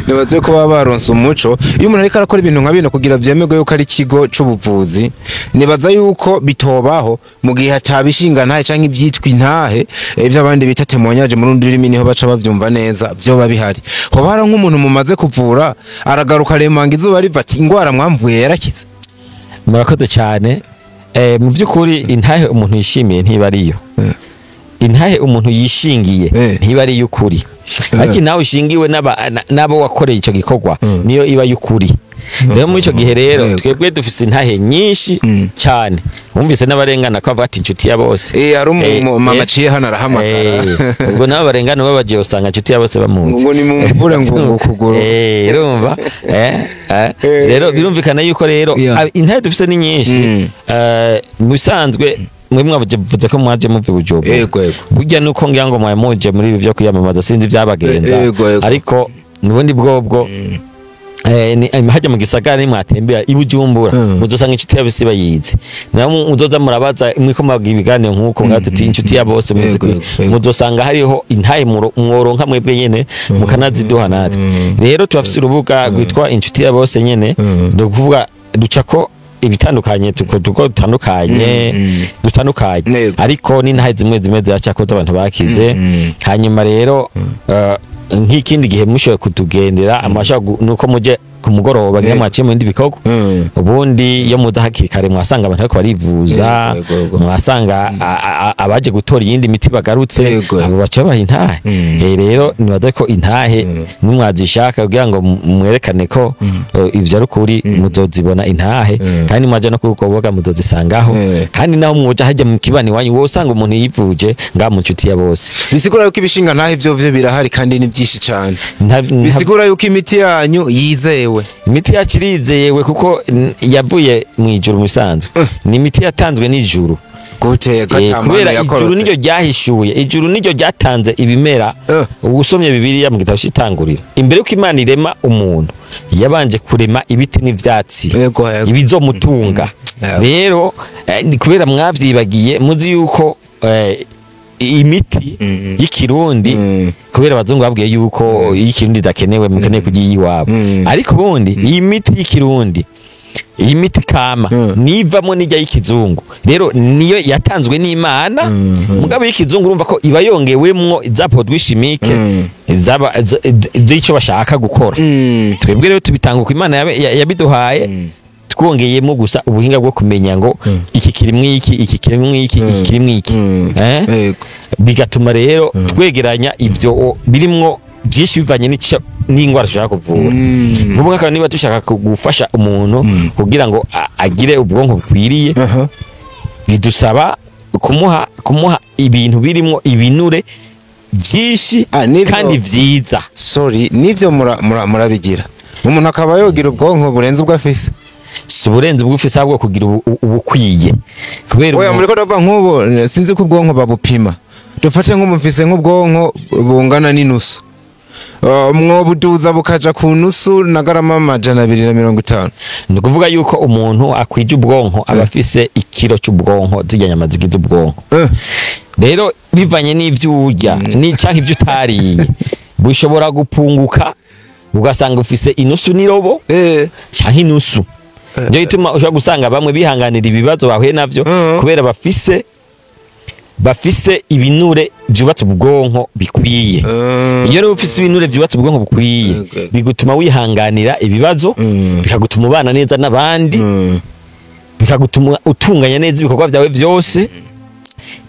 Nibaze ko baba baronse umuco. Iyo umuntu ariko arakora ibintu nka bino kugira vyemerwe yuko ari ikigo c'ubuvuzi, nibaza yuko bitobaho mu gihe hatabishinga ntahe canke ivyitwa intahe, ivy'abandi bita témoignage mu rundi rurimi, niho baca bavyumva neza, vyoba bihari. Hoba hari nk'umuntu mumaze kuvura aragaruka aremanga izuba riva ati ingwara mwamvuye yarakize? Murakoze cyane. Mu by'ukuri intahe umuntu yishimiye ntiba ariyo, intahe umuntu yishingiye ntiba ari iy'ukuri, ariko nawe ushingiwe n'abo wakoreye icyo gikorwa niyo iba y'ukuri. Rero muri icyo gihe rero twebwe dufise intahe nyinshi cyane. Wumvise n'abarengana ko bavuga ati inshuti ya bose. Hari mama aciye hano arahamagara. Ubwo nabo barengana babagiye usanga inshuti ya bose bamuzi. Ngo nimumvure ngo kuguru. Urumva, rero birumvikana yuko rero intahe dufise ni nyinshi. Mu bisanzwe mwe mwavuze ko mwaje muva i Bujumbura. Yego. Burya nuko ngira ngo mwaje muje muri ibi byo kwiyamamaza, sinzi ibyabagenza. Yego. Ariko nubundi bwobwo hajya mu gisagara nimwatembera i Bujumbura, muzosanga inshuti ya bose bayizi. Naho muzoza murabaza mwiko mwagira ibiganiro nk'uko mwazi ati inshuti ya bose muzi, muzosanga hariho intahe mworonka mwebwe nyene mukanaziduha natwe. Rero turafise urubuga rwitwa inshuti ya bose nyene, ni ukuvuga ducako ibitandukanye, tuko dutandukanye dutandukanye, ariko n'intahe zimwe zimwe ziracako z'abantu bakize. Hanyuma rero nk'ikindi gihe mushoboye kutugendera amasha nuko muje ku mugoroba ngira mwaciye mu bindi bikorwa. Ubundi iyo muza hakiri kare mwasanga abantu bariko barivuza, Yego. mwasanga abaje gutora iyindi miti bagarutse, abo baca babaha intahe. Rero nibaza ko intahe nimwazishaka kugira ngo mwerekane ko ivyo ari ukuri, muzozibona intahe, kandi mwaja no kurugoboga muzozisangaho. Kandi naho mwoja hajya mu kibani iwanyu wosanga umuntu yivuje ngaha mu nshuti ya bose. Bisigura yuko ibishinga ntahe vyo birahari kandi ni byinshi cyane. Bisigura yuko imiti yanyu yizewe. Imiti yacu irizewe kuko yavuye mu ijuru. Mu bisanzwe ni imiti yatanzwe n'ijuru. Gute? Kubera ijuru Yakorotse? niryo ryahishuye, ijuru niryo ryatanze ibimera. Usomye Bibiliya mu gitabo c'Itanguriro, imbere yuko Imana irema umuntu yabanje kurema ibiti n'ivyatsi Yego yego ibizomutunga. Rero ni kubera mwavyibagiye, muzi yuko imiti y'ikirundi, kubera abazungu babwiye yuko iy'ikirundi idakenewe, mukeneye kurya iyiwabo, ariko ubundi iyi miti y'ikirundi, iyi miti kama, nivamo n'ijya y'ikizungu. Rero niyo yatanzwe n'Imana. Mugabo y'ikizungu urumva ko iba yongewemwo za produits chimiques zaba z'icyo bashaka gukora. Twebwe rero tubitanga uko Imana yabiduhaye, twongeyemo gusa ubuhinga bwo kumenya ngo iki kirimwo iki, iki kirimwo iki, iki kirimwo iki. Bigatuma rero twegeranya ivyo birimwo byinshi bivanye n'ingwara dushaka kuvura. Nk'ubu nk'akantu, niba dushaka gufasha umuntu kugira ngo agire ubwonko bukwiriye, bidusaba kumuha ibintu birimwo ibinure byinshi Ah, kandi vyiza. Sorry, nivyo murabigira, umuntu akaba yogira ubwonko burenze ubwo afise? Si uburenze ubwo ufise, ahubwo kugira ubukwiye kubera Oya, muriko ndavuga nk'ubu, sinzi ko ubwonko babupima. Dufate nk'ubu mfise nk'ubwonko bungana n'inusu, mwobuduza bukaja ku nusu na garama 250? Ni ukuvuga yuko umuntu akwije ubwonko aba afise ikiro cy'ubwonko, zirya nyama zigize ubwonko. Rero bivanye n'ivyo urya ni canke ivyo utariye, bushobora gupunguka ugasanga ufise inusu n'irobo canke inusu. Nico gituma ushobora gusanga bamwe bihanganira ibibazo bahuye navyo, kubera bafise ibinure vyubatse ubwonko bikwiye. Iyo rero ufise ibinure vyubatse ubwonko bukwiye, bigutuma wihanganira ibibazo, bikagutuma ubana neza n'abandi, bikagutuma utunganya neza ibikorwa vyawe vyose,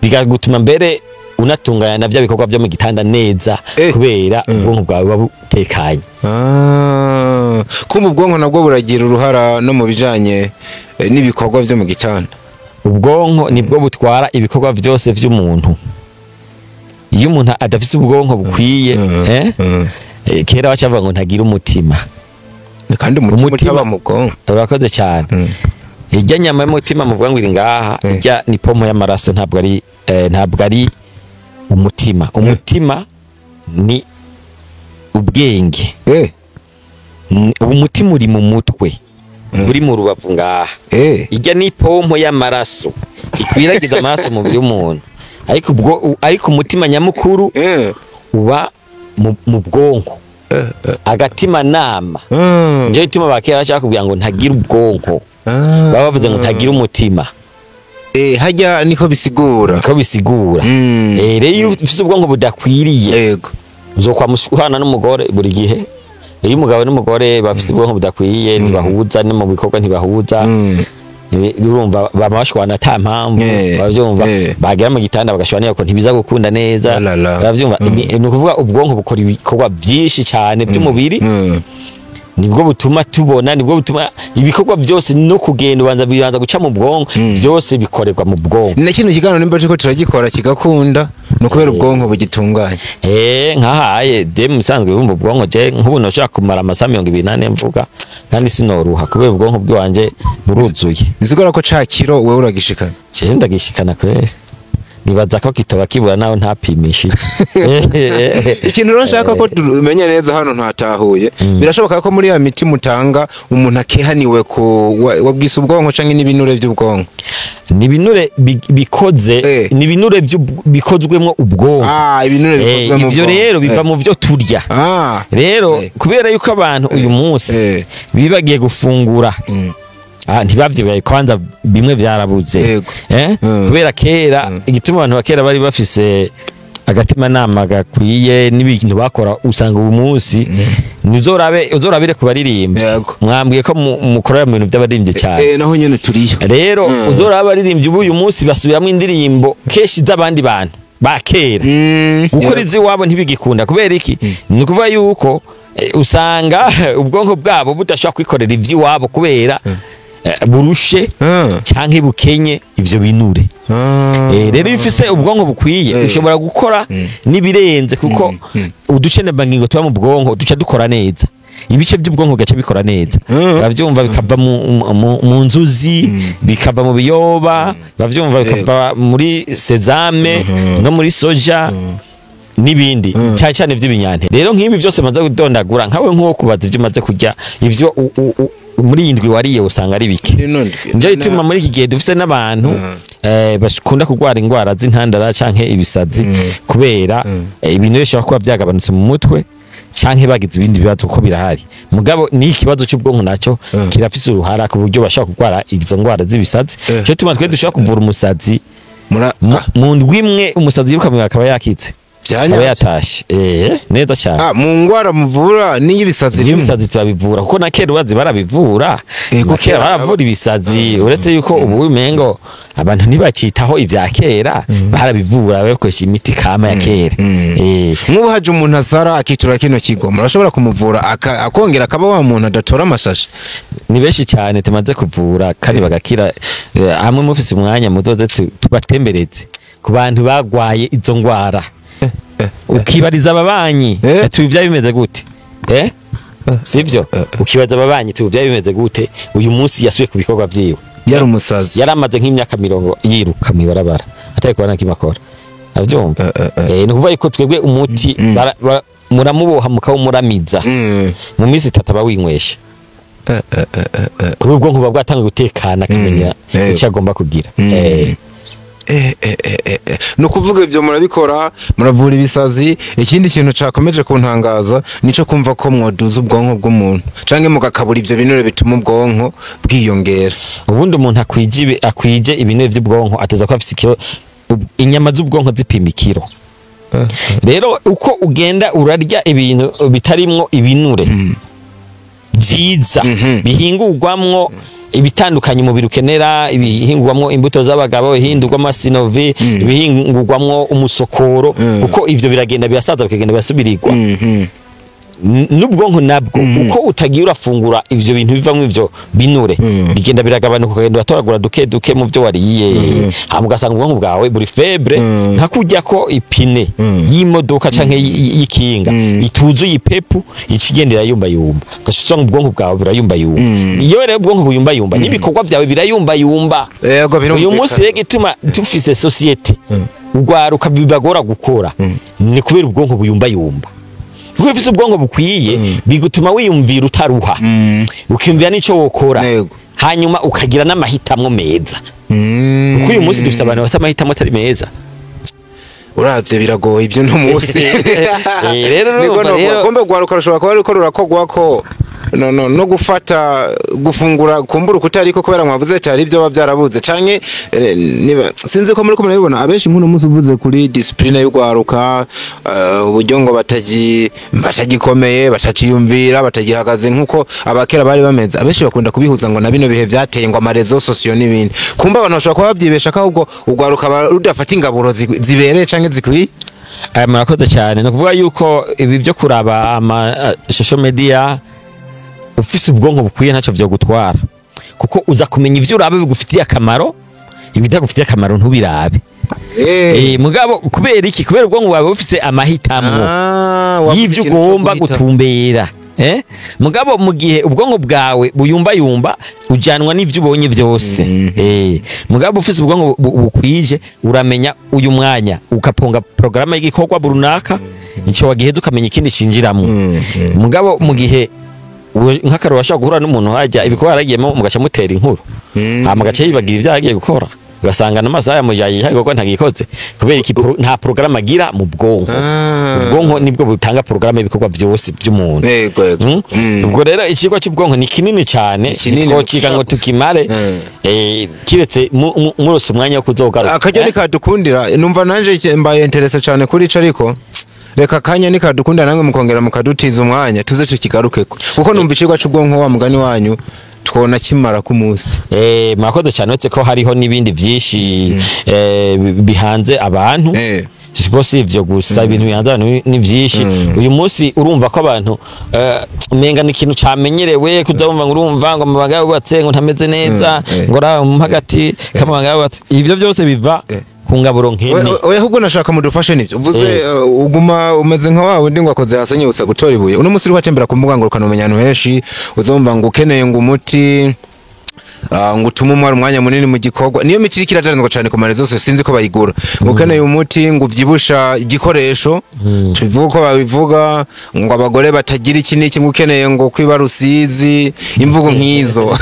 bikagutuma mbere unatunganya na vya bikorwa vyo mu gitanda neza, kubera ubwonko bwawe buba butekanye. Ah, kumva ubwonko nabwo buragira uruhara no mu bijanye n'ibikorwa vyo mu gitanda. Ubwonko nibwo butwara ibikorwa vyose vy'umuntu. Iyo umuntu adafise ubwonko bukwiye, kera bacavuga ngo ntagira umutima. Kandi umutima Umutima- utaba mu bwonko. Urakoze cyane. Irya nyama y'umutima muvuga ngo iri ngaha, irya ni pompo y'amaraso, ntabwo ari umutima. Umutima ni ubwenge. Umutima uri mu mutwe, uri mu rubavu ngaha. Irya ni pompo y'amaraso ikwiragiza amaraso mu mubiri w'umuntu, ariko ubwo ariko umutima nyamukuru uba mu bwonko. Agatima nama nje bituma bakera bashaka kugira ngo ntagira ubwonko, baba bavuze ngo ntagira umutima. Hajya niko bisigura, niko bisigura. Rero iyo ufise ubwonko budakwiriye, yego, uzokwa mushwana n'umugore buri gihe. Iyo umugabo n'umugore bafise ubwonko budakwiye ntibahuza, no mu bikorwa ntibahuza. Urumva bamashwana ata mpamvu, bavyumva bagera mu gitanda bagashwana ko ntibiza gukunda neza, bavyumva. Ni ukuvuga ubwonko bukora ibikorwa byinshi cyane by'umubiri, nibwo butuma tubona, nibwo butuma ibikorwa byose no kugenda ubanza bibanza guca mu bwonko, byose bikorerwa mu bwonko. Na kino kiganiro nimba turiko turagikora kigakunda no kubera ubwonko bugitunganye. Nkahaye je musanzwe bumva ubwonko je nk'ubu noshaka kumara amasaha 24 mvuga kandi sinoruha kubera ubwonko bwanje buruzuye. Bisigura ko ca kiro wewe uragishikana? Je ndagishikana kwese. Nibaza ko kitoba kibura naho ntapimishije. Ikintu rero nshaka ko tumenye neza hano ntatahuye, birashoboka ko muri ya miti mutanga umuntu akehaniwe ko wabwise ubwonko canke n'ibinure by'ubwonko? Ni binure bikoze, ni binure bikozwemwo ubwonko. Ibinure bikozwemwo. Ivyo rero biva mu vyo turya. Rero kubera yuko abantu uyu munsi bibagiye gufungura, ntibavyibaye kwanza bimwe vyarabuze. Kubera kera igituma abantu bakera bari bafise agatima nama gakwiye n'ibintu bakora, usanga uyu munsi nizorabire uzorabire kubaririmbyi. Mwambwiye ko mukorera mu bintu by'abaririmbyi cyane. Naho nyene turiyo. Rero uzoraba abaririmbyi b'uyu munsi basubiramwo indirimbo keshi z'abandi bantu ba kera. Gukora iziwabo ntibigikunda kubera iki? Ni ukuvuga yuko usanga ubwonko bwabo budashobora kwikorera ivy'iwabo kubera burushe canke bukenye ivyo binure. Rero iyo ufise ubwonko bukwiye ushobora gukora nibirenze, kuko uducenebangingo tuba mu bwonko duca dukora neza, ibice by'ubwonko gace bikora neza. Bavyumva bikava mu nzuzi, bikava mu biyoba, bavyumva bikava muri sezame no muri soja nibindi cyane cyane vy'ibinyante. Rero nk'ibi byose maze kudondagura nkawe nko kubaza ivyo maze kurya, ivyo muri indwi wariye usanga ari bike. Nje ituma muri iki gihe dufise n'abantu bakunda kurwara ingwara z'intandara canke ibisazi kubera ibintu bishobora kuba byagabanutse mu mutwe canke bagize ibindi bibazo kuko birahari. Mugabo ni ikibazo cy'ubwonko naco kirafise uruhara ku buryo bashobora kurwara izo ngwara z'ibisazi. Cyo tuma twe dushobora kuvura umusazi mu ndwi imwe, umusazi yiruka mu akaba yakitse, aba yatashe. Neza cyane. Mu ngwara muvura n'ibisazi rimwe? Ibisazi turabivura kuko na kera ubazi barabivura. Kera baravura ibisazi, uretse yuko ubu umengo abantu ntibakitaho ivya kera, barabivura bakoresha imiti kama ya kera. Nk'ubu haje umuntu asara akitura kino kigo, murashobora kumuvura akongera akaba wa muntu adatora amashashi? Ni benshi cyane tumaze kuvura kandi bagakira. Hamwe mufise umwanya muzoze tubatembereze ku bantu bagwaye izo ngwara. Ukibariza ababanyi ati bimeze gute? Sivyo? Ukibaza ababanyi ati bimeze gute? Uyu munsi yasuye ku bikorwa vyiwe. Yari umusazi. Yaramaze nk'imyaka 40 yiruka mwibarabara atari kubona kimakora. Avyumva? Ni kuvuga yuko twebwe umuti muramuboha mukawumuramiza. Mu minsi 3 aba winywesha. Kuri ubwonko buba bwatangiye gutekana akamenya icyo agomba kugira. No kuvuga ibyo murabikora, muravura ibisazi. Ikindi kintu cakomeje kuntangaza nico kumva ko mwoduza ubwonko bw'umuntu canke mugakabura ivyo binure bituma ubwonko bwiyongera. Ubundi umuntu akwije ibinure by'ubwonko ateza ko afise ikiro, inyama z'ubwonko zipima ikiro. Rero uko ugenda urarya ibintu bitarimwo ibinure vyiza bihingurwamwo ibitandukanye umubiri ukenera, ibihingurwamwo imbuto z'abagabo, ibihingurwamwo sinovi, ibihingurwamwo umusokoro, kuko ivyo biragenda birasaza bikagenda birasubirirwa. N'ubwonko nabwo uko utagiye urafungura ivyo bintu bivamwo ivyo binure bigenda biragabanuka, ukagenda uratoragura duke duke mu byo wariye, hama ugasanga ubwonko bwawe buri febre, nka kurya ko ipine y'imodoka canke y'ikinga ituzuye ipepu ikigendera yumba yumba, ugasanga ubwonko bwawe burayumba yumba. Iyo rero ubwonko buyumba yumba n'ibikorwa byawe birayumba yumba. Uyu munsi rero gituma tufise societe ugwaruka bibagora gukora ni kubera ubwonko buyumba yumba. Kuko ufise ubwonko bukwiye bigutuma wiyumvira utaruha, ukiyumvira nico wokora, hanyuma ukagira n'amahitamwo meza. Kuko uyu munsi dufise abantu bafise amahitamwo atari meza. Uravye biragoye ibyo no munsi. Rero urumva rero kombe gwaruka rushobora kuba ruriko rurakogwa ko no gufata gufungura kumbura kutariko, kubera mwavuze cyari ibyo babyarabuze canke niba sinzi ko muri ko murabibona abenshi nk'uno munsi uvuze kuri discipline y'ugwaruka, uburyo ngo batagikomeye, bataciyumvira, batagihagaze nkuko abakera bari bameze. Abenshi bakunda kubihuza ngo na bino bihe vyateye ngo amarezo sosiyo n'ibindi. Kumba abantu bashobora kuba bavyibesha ko ahubwo ugwaruka rudafata ingaburo zibereye canke zikwiye. Murakoze cyane. Ni ukuvuga yuko ibi byo kuraba ama social media ufise ubwonko bukwiye ntacyo vyo gutwara, kuko uza kumenya ivyo uraba bigufitiye akamaro, ibitagufitiye akamaro ntubirabe. Mugabo kubera iki? Kubera ubwonko bwawe bufise amahitamo y'ivyo ugomba gutumbera. Mugabo mu gihe ubwonko bwawe buyumbayumba ujanwa n'ivyo ubonye vyose. Mugabo ufise ubwonko bukwije uramenya uyu mwanya ukaponga programme y'igikorwa runaka, ico wagiheza ukamenya ikindi cinjiramwo. Mugabo mu gihe nk'akaro washaka guhura n'umuntu hajya ibikorwa yaragiyemo mugaca mutera inkuru, hama gace yibagira ivyo yagiye gukora, ugasanga n'amasaha yamujaye igikorwa ntagikoze kubera iki? Nta programme agira mu bwonko. Ubwonko nibwo butanga programme y'ibikorwa vyose by'umuntu. Ubwo rero ikigo cy'ubwonko ni kinini cyane, twociga ngo tukimare, kiretse murose umwanya wo kuzogaruka. Akaryo nikadukundira numva nanje mbaye interesse cyane kuri ico, ariko reka kanya nikadukunda namwe mukongera mukadutiza umwanya tuze tukigarukeko, kuko numva icigwa c'ubwonko wa mugani wanyu twona kimara ku munsi. Murakoze cyane. Uretse ko hariho n'ibindi vyinshi bihanze abantu, siko si ivyo gusa, ibintu bihanze abantu ni vyinshi. Uyu munsi urumva ko abantu umenga ni ikintu camenyerewe kuza wumva ngo urumva ngo amabanga yubatse ngo ntameze neza, ngo ra hagati k'amabanga yubatse, ivyo byose biva ku ngaburo nkene. Oya, ahubwo nashaka mudufashe nivyo uvuze. Uguma umeze nka wawe ndi ngo akoze hasi nyibutsa gutora ibuye. Uno munsi uri watembera ku mbuga ngurukana umenya ahantu henshi, uzumva ngo ukeneye ngo umuti ngo utume umwara umwanya munini mu gikorwa, niyo miti iriko iradanzwa cane ku marezo zose, sinzi ko bayigura. Ngo ukeneye umuti ngo uvyibusha igikoresho, tubivuga uko babivuga, ngo abagore batagira iki n'iki, ngo ukeneye ngo kwiba Rusizi, imvugo nk'izo.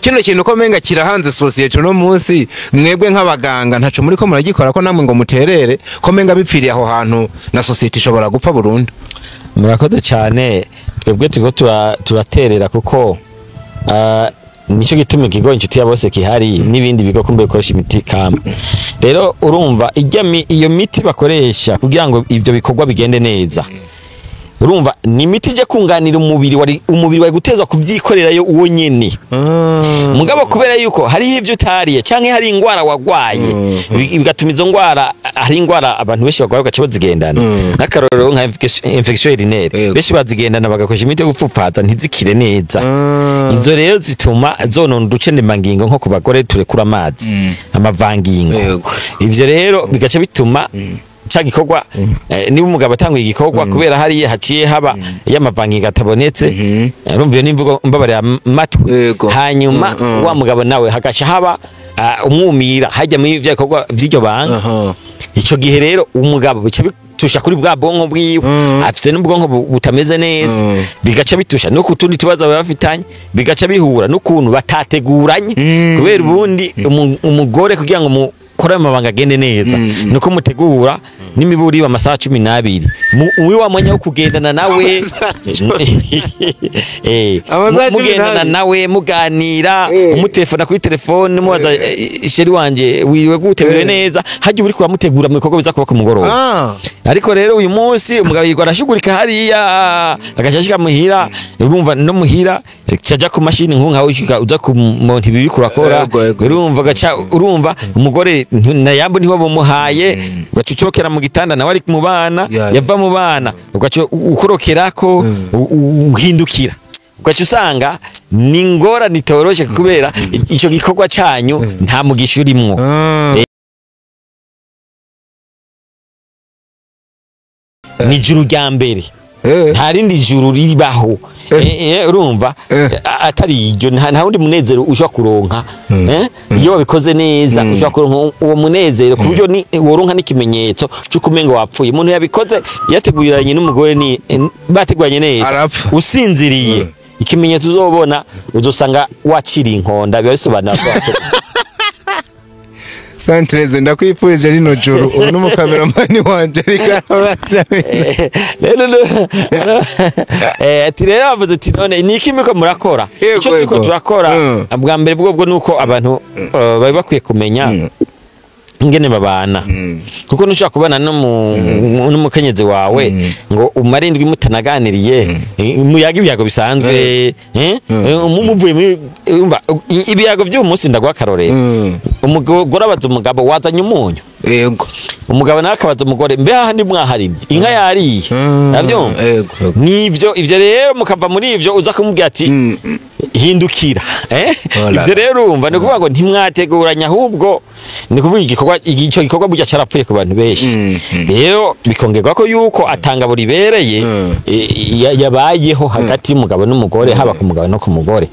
Kino kintu ko menga kirahanze societe uno munsi, mwebwe nk'abaganga ntaco muri ko muragikora ko namwe ngo muterere, ko menga bipfiriye aho hantu na societe ishobora gupfa burundu. Murakoze cyane. Twebwe turiko turaterera kuko nicyo gituma ikigo Inshuti ya Bose kihari n'ibindi bigo kumbe bikoresha imiti kama. Rero urumva iyo miti bakoresha kugira ngo ivyo bikorwa bigende neza, urumva ni imiti ije kunganira umubiri wari umubiri wari gutezwa kuvyikorerayo uwo nyene. Mugabo kubera yuko hari ivyo utariye canke hari ingwara wagwaye, bigatuma izo ngwara, hari ingwara abantu benshi bagwara bagaca bazigendana, nk'akarorero nka infection urinaire, benshi bazigendana bagakoresha imiti yo gupfupfaza ntizikire neza. Izo rero zituma zonona uduce ndemangingo nko ku bagore turekura amazi, amavangingo. Ivyo rero bigaca bituma ca gikorwa, niba umugabo atanguye igikorwa kubera hariya haciye haba y'amavangingo atabonetse, urumva iyo n'imvugo mbabarira matwi, hanyuma wa mugabo nawe hagaca haba umwumira hajya muri ivyo bikorwa vy'iryo banga. Ico gihe rero umugabo bica bitusha kuri bwa bwonko bwiwe, afise n'ubwonko butameze neza, bigaca bitusha no kutundi tubazo baba bafitanye, bigaca bihura n'ukuntu batateguranye. Kubera ubundi umugore kugira ngo kora amabanga agende neza nuko mutegura n'imiburi amasaha 12 uwi wa mwanya wo kugendana nawe, mugendana nawe muganira, umutelefona kuri telefone mubaza sheri wanje wiwe gute, wiwe neza, hajya uri kuramutegura mu bikorwa biza kuba ku mugoroba. Ariko rero uyu munsi umugabo yirwa arashugurika hariya agashashika muhira, urumva no muhira caja ku mashini nkunka uza ku muntu ibi kurakora, urumva gaca urumva umugore na yambo niho bamuhaye, ugaca ucokera mu gitanda nawe ari mu bana, yava mu bana ugaca ukorokerako uhindukira, ugaca usanga ni ngorane itoroshe kubera ico gikorwa canyu nta mugisha urimwo. Ni juru rya mbere, nta rindi juru ribaho. Urumva atari iryo, nta wundi munezero ushobora kuronka. Iyo wabikoze neza ushobora kuronka uwo munezero ku buryo woronka n'ikimenyetso cy'uko umengo wapfuye. Umuntu yabikoze yateguranye n'umugore ni bateguranye neza, usinziriye, ikimenyetso uzobona uzosanga waciriye inkonda, biba bisobanura ko Santreze, ndakwifurije rino joro, ubu n'umukameramani wanje ariko arabaza. Rero ati rero bavuze ati none ni iki muriko murakora? Icyo turiko turakora bwa mbere bwobwo nuko abantu bari bakwiye kumenya ingene babana, kuko ntushobora kubana n'umukenyezi wawe ngo umare indwi mutanaganiriye, muyaga ibiyago bisanzwe, muvuye muri umva ibiyago by'uyu munsi. Ndaguha akarorero: umugore abaza umugabo, "Wazanye umunyu?" Umugabo nawe akabaza umugore, "Mbe hahandi mwaharimye, inka yariye?" Urabyumva? Yego. Nivyo ivyo rero mukava muri ivyo uza kumubwira ati "Hindukira," eh? Voilà. Ivyo rero urumva ni ukuvuga ngo ntimwateguranye, ahubwo ni ukuvuga igikorwa, ico gikorwa burya carapfuye ku bantu benshi. Rero bikongerwa ko yuko atanga buri bereye yabayeho hagati y'umugabo n'umugore, haba ku mugabo no ku mugore.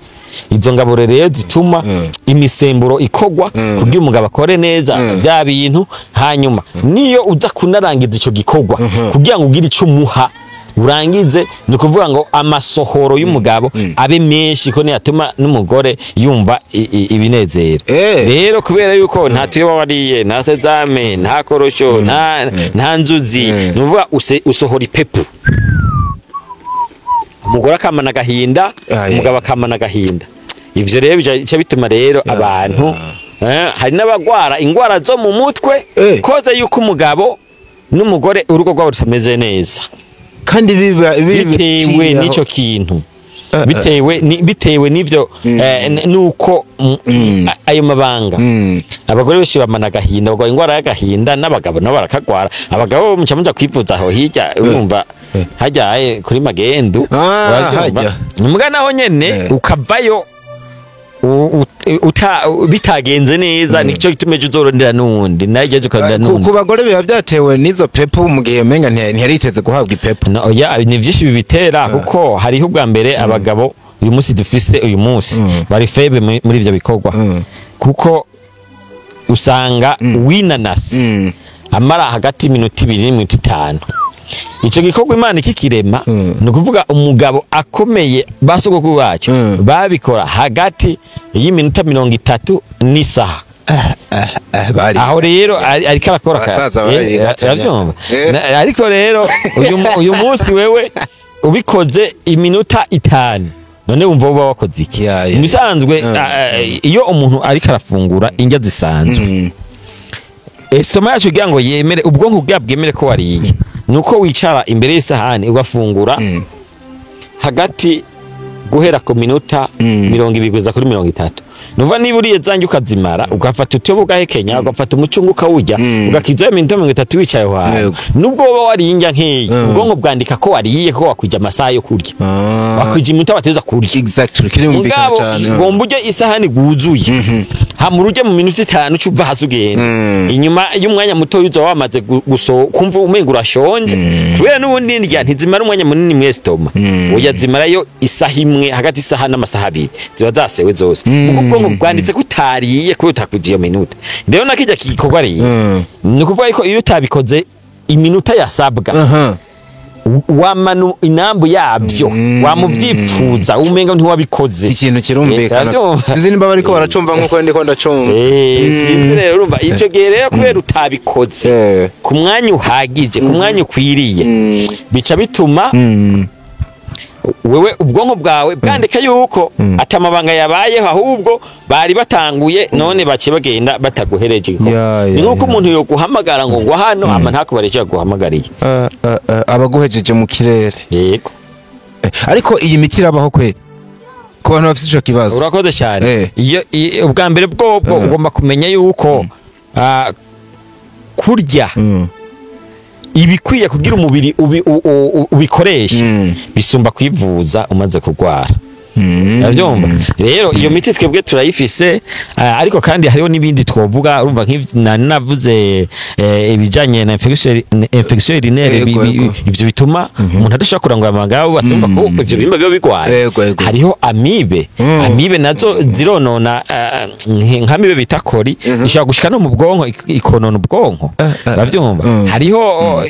Izo ngaburo rero zituma imisemburo ikogwa kugira umugabo akore neza bya bintu, hanyuma niyo uza kunarangiza ico gikorwa kugira ngo ugire ico umuha urangize, ni ukuvuga ngo amasohoro y'umugabo abe menshi, ko niyatuma n'umugore yumva ibinezero. Rero kubera yuko nta tuyoba wariye, nta sésame, nta korosho, nta nzuzi, ni ukuvuga usohora ipepu, umugore akamana agahinda, umugabo akamana agahinda. Ivyo rero bica bituma rero abantu hari n'abagwara ingwara zo mu mutwe koze yuko umugabo n'umugore urugo rwabo rutameze neza, kandi biba bitewe n'ico kintu, bitewe n'ivyo nuko ayo mabanga. Abagore benshi bamana agahinda, bagwara ingwara y'agahinda, n'abagabo nabo barakagwara. Abagabo muca muja kwivuza aho hirya, urumva hajya kuri magendu. Uravyumva? Hajya. Muga naho nyene ukavayo bitagenze neza, nico gituma ejo uzorondera n'uwundi, nawe ejo ukarondera n'uwundi. Ku bagore biba byatewe n'izo pepu, mu gihe umenga ntiyariteze guhabwa ipepu. No, oya, ni vyinshi bibitera, kuko hariho ubwa mbere abagabo uyu munsi dufise uyu munsi bari faible muri ivyo bikorwa, kuko usanga winanasi amara hagati y'iminota 2 n'iminota 5. Ico gikorwa Imana ikikirema, ni ukuvuga umugabo akomeye, basogokuru bacu babikora hagati y'iminota 30 n'isaha. Bari Aho rero ariko arakora Abasaza bari gatanya. Uravyumva? Ariko rero uyu munsi wewe ubikoze iminota 5, none wumva uba wakoze iki? Ya. Mu bisanzwe, iyo umuntu ariko arafungura indya zisanzwe, estomac yacu kugira ngo yemere, ubwonko bwa bwemere ko wariye, nuko wicara imbere y'isahani ugafungura hagati guhera ku minota 20 kugeza kuri 30. Nuva niba uriye zanjye ukazimara, ugafata utuyobo ugahekenya, ugafata umucungu ukawurya, ugakiza iminota 30 wicaye aho hantu, nubwo woba wariye indya nkeyi, ubwonko bwandika ko wariye, ko wakwije amasaha yo kurya, wakwije iminota wateza kurya. Exactly, kirumvikana Mugabo cyane. ugomba urye isahani guzuye, hama ururye mu minota 5, uca uva hasi ugenda. Inyuma y'umwanya muto uzoba wamaze kumva umenga urashonje, kubera n'ubundi ndya ntizimara umwanya munini mu estomac. Oya, zimarayo isaha imwe, hagati isaha n'amasaha 2 ziba zasewe zose, kuko ubwonko bwanditse ko utariye kubera utakwije iyo minota. Rero nakijya gikorwa rero, ni ukuvuga ko iyo utabikoze iminota yasabwa, wamanu inambu yabyo wamuvyipfuza, umenga ntiwabikoze. Ikintu kirumvikana. Uravyumva? Sinzi nimba bariko baracumva nkuko ndiko ndacumva. Sinzi rero, urumva ico gihe rero kubera utabikoze ku mwanya uhagije, ku mwanya ukwiriye, bica bituma wewe ubwonko bwawe bwandika yuko atamabanga yabayeho, ahubwo bari batanguye none baciye bagenda bataguhereje igikorwa. Ni nkuko umuntu yoguhamagara ngo ngwa hano, ama ntakubare icyo yaguhamagariye. Abaguhejeje mu kirere. Yego. Ariko iyi miti irabaho kweli ku bantu bafite ico kibazo? Urakoze cyane. Iyo ubwa mbere bwobwo ugomba kumenya yuko kurya ibikwiye kugira umubiri ubikoreshe bisumba kwivuza umaze kurwara. Urabyumva? Rero iyo miti twebwe turayifise, ariko kandi hariho n'ibindi twovuga. Urumva nk'ivyo navuze, ibijanye na infection urinaire, ivyo bituma umuntu adashobora kurangura amabanga yubatse, urumva ko ivyo bihimba biba bigwaye. Yego, yego. Hariho amibe. Amibe nazo zironona, nk'amibe bita coli ishobora gushika no mu bwonko, ikonona ubwonko. Uravyumva? Hariho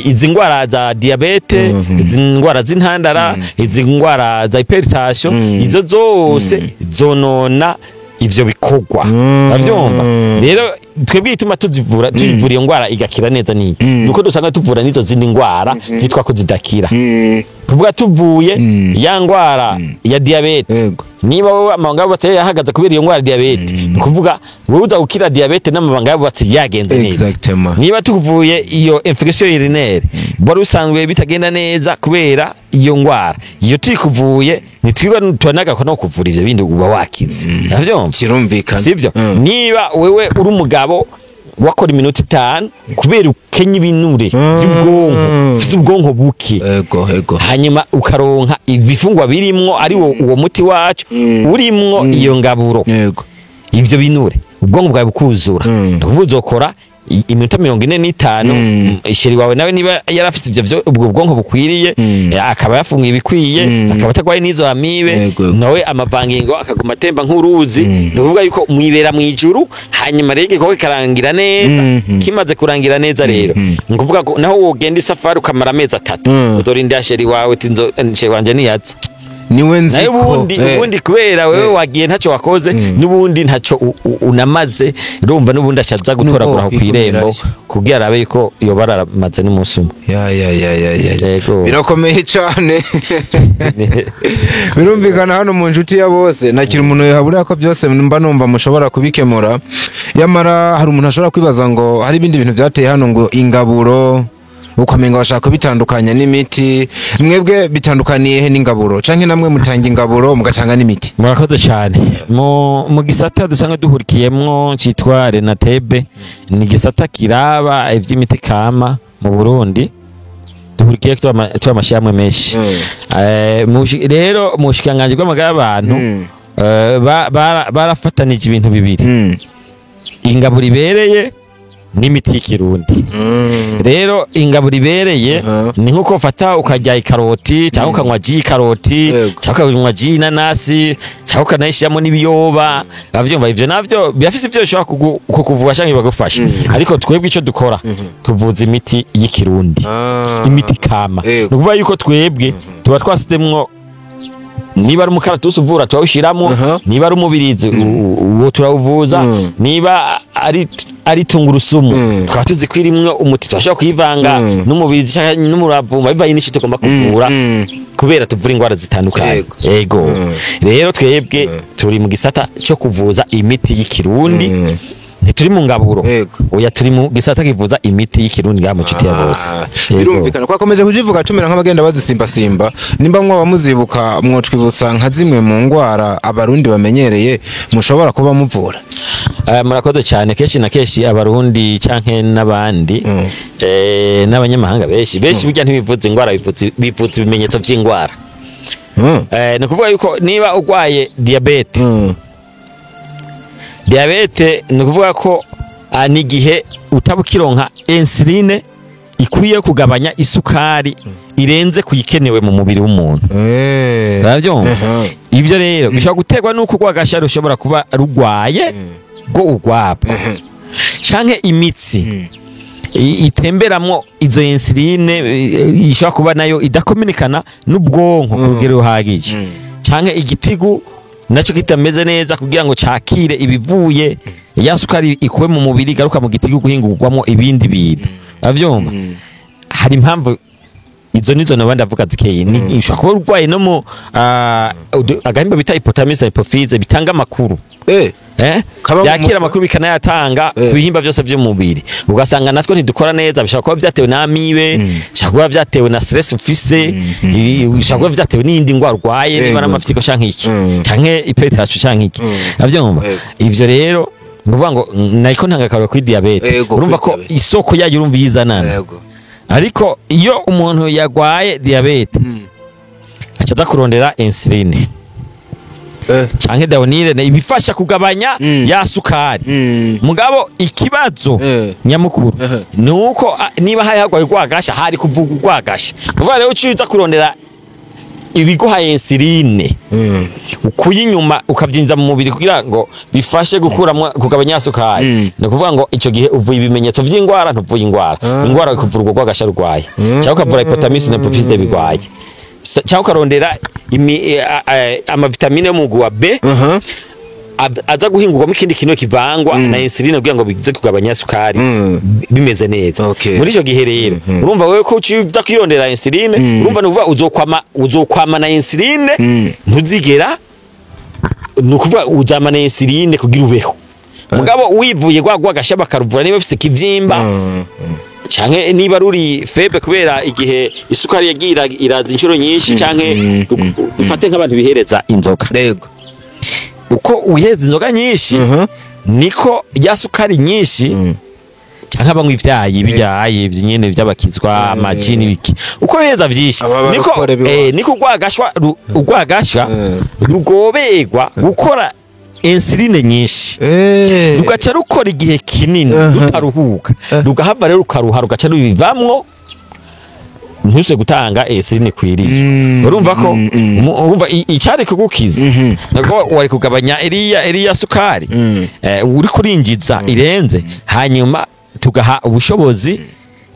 izi ngwara za diabète, izi ngwara z'intandara, izi ngwara za hypertension, izo zose zonona. Ivyo bikorwa, uravyumva? Rero twebwe ituma tuzivura, tuyivura iyo ngwara igakira neza, ni nuko dusanga tuvura n'izo zindi ngwara zitwa ko zidakira. Tuvuga tuvuye ya ngwara ya diabète, niba wowe amabanga y'abubatsi yahagaze kubera iyo ngwara ya diabète, ni ukuvuga wowe uza gukira diabète n'amabanga y'abubatsi yagenze neza. Niba tuvuye iyo infection urinaire wari usanzwe bitagenda neza kubera iyo ngwara, iyo tuyikuvuye ntitwiga turanagakwa no kuvura ivyo bindi, uba wakize, uravyumva? Kirumvikana. Sivyo? Niba wewe uri umugabo wakora iminota 5 kubera ukenya ibinure by'ubwonko, ufite ubwonko buke, ego ego hanyuma ukaronka ibifungwa birimwo, ari wo uwo muti wacu urimwo iyo ngaburo, ivyo binure ubwonko bwawe bukuzura, ni ukuvuga uzokora iminota 45. Chéri wawe nawe niba yarafise ivyo ubwo bwonko bukwiriye, akaba yafunguye ibikwiye, akaba atagwaye n'izo amibe, nawe amavangingo akaguma atemba nk'uruzi, ni ukuvuga yuko mwibera mw'ijuru. Hanyuma rero igikorwa kikarangira neza. Kimaze kurangira neza rero, ni ukuvuga ko naho wogenda isafari ukamara amezi 3, uzorindira chéri wawe uti chéri wanje niyaza. Niwe nzi Nayo ko ubundi, ubundi kubera wewe wagiye ntacyo wakoze, n'ubundi ntacyo unamaze, urumva n'ubundi ashaza gutoragura aho kw'irembo kugira arabe yuko yoba aramaze n'umunsi umwe. Ya ya ya ya ya. Yego. Birakomeye cyane, birumvikana. Hano mu nshuti ya bose ntakiri umuntu yahaburiya ko byose mba numva mushobora kubikemura. Yamara hari umuntu ashobora kwibaza ngo hari ibindi bintu byateye hano ngo ingaburo, ukamenga bashaka kubitandukanya n'imiti. Mwebwe bitandukaniye he n'ingaburo, canke namwe mutanga ingaburo mugatanga n'imiti? Murakoze cyane. Mu gisata dusanzwe duhurikiyemwo cyitwa Renatebe, ni igisata kiraba ivy'imiti kama mu Burundi. Duhurikiye tw'amashyirahamwe menshi. Rero mu bushikiranganji bw'amagara y'abantu, barafatanije ibintu bibiri: ingaburo ibereye n'imiti y'ikirundi. Rero ingaburo ibereye ni nkuko ufata ukarya ikaroti, cyangwa ukanywa jus y'ikaroti, cyangwa ukanywa jus y'inanasi, cyangwa ukanayishyiramo n'ibiyoba, uravyumva? Ivyo navyo birafise ivyo bishobora kukuvura canke bikagufasha. Ariko twebwe ico dukora, tuvuza imiti y'ikirundi, imiti kama. Ni ukuvuga yuko twebwe tuba twasizemwo, niba ari umukaratusi uvura turawushiramwo, niba ari umubirizi uwo turawuvuza, niba ari tungurusumu, tukaba tuzi ko irimwo umuti, turashobora kuyivanga n'umubirizi canke n'umuravumba bivanye n'ico tugomba kuvura, kubera tuvura ingwara zitandukanye. Ego. Rero twebwe turi mu gisata cyo kuvuza imiti y'ikirundi, ntituri mu ngaburo. Oya, turi mu gisata kivuza imiti y'ikirundi ngaha mu nshuti ya bose. Yego. Birumvikana ko akomeje kujivuga tumera nk'abagenda bazisimbasimba. Nimba mwaba muzibuka, mwotwibutsa nka zimwe mu ngwara abarundi bamenyereye mushobora kuba muvura? Murakoze cyane. Kenshi na kenshi abarundi canke n'abandi, n'abanyamahanga benshi benshi, burya ntibivuza ingwara, bivuza ibimenyetso vy'ingwara. Ni ukuvuga yuko niba urwaye diabète, diabète ni ukuvuga ko ni igihe utaba ukironka insuline ikwiye kugabanya isukari irenze kuyikenewe mu mubiri w'umuntu. Urabyumva? Ibyo rero bishobora guterwa n'uko urwagasha rushobora kuba rugwaye bwo urwabwo, canke imitsi itemberamwo izo insuline ishobora kuba nayo idakominikana n'ubwonko ku rugero ruhagije, canke igitigu nacyo kitameze neza kugira ngo cakire ibivuye ya sukari ikuwe mu mubiri igaruka mu gitigu guhingurwamo ibindi bintu. Uravyumva? Hari impamvu izo nizo noba ndavuga zikeye. Ni ushobora kuba urwaye no mu agahimba bita hypothalamus na hypophyse bitanga amakuru, Kaba mu byakira mutwe. amakuru bikanayatanga ku bihimba byose by'umubiri, ugasanga natwo ntidukora neza. Bishobora kuba byatewe na amibe, bishobora kuba byatewe na stress ufise, bishobora kuba byatewe n'iyindi ndwara urwaye, niba n'amafyiko canke iki, canke hypertension canke iki. Uravyumva? Yego. Ivyo rero ni ukuvuga ngo nariko ntanga akarorero kuri diabète. Urumva Kuri ko diabète. isoko yayo urumva iyizanana. Ariko iyo umuntu yagwaye diabète, aca aza kurondera insuline canke Daonil, ibifasha kugabanya ya sukari. Mugabo ikibazo nyamukuru ni uko niba hari hagwaye urwagasha, hari kuvuga urwagasha. Uvuga rero uciye uza kurondera ibiguha insuline, ukuye inyuma ukabyinjiza mu mubiri kugira ngo bifashe gukuramwo kugabanya ya sukari, ni ukuvuga ngo icyo gihe uvuye ibimenyetso by'indwara, ntuvuye indwara. Indwara ikuvurwa urwagasha rurwaye, cyangwa ukavura hypothalamus na hypophyse bigwaye, cyangwa ukarondera amavitamine yo mu mugwi wa B. aza guhingurwamo ikindi kintu kivangwa na insuline kugira ngo bize kugabanya isukari bimeze neza. Muri ico gihe rero urumva wewe ko uza kwirondera insuline, urumva nuvuga uzokwama na insuline, ntuzigera, nukuvuga uzama na insuline kugira ubeho. Mugabo wivuye gwa gashaba karuvura niba ufite kivyimba canke niba ruri faible kubera igihe isukari yagira iraza inshuro nyinshi, canke ufate nk'abantu bihereza inzoga. Yego. Uko uhereza inzoga nyinshi niko ya sukari nyinshi, canke abanywa ivyayi bijyaye ivyo nyene by'abakizwa amaji n'ibiki, uko uhereza vyinshi niko niko ugwagashwa rugoberwa gukora insuline nyinshi, rugaca rukora igihe kinini rutaruhuka, rugahava rero rukaruha, rugaca rubivamwo ntuse gutanga insuline kwiriye. Urumva ko urumva icyari kugukiza nabwo wari kugabanya iriya sukari uri kurinjiza irenze, hanyuma tugaha ubushobozi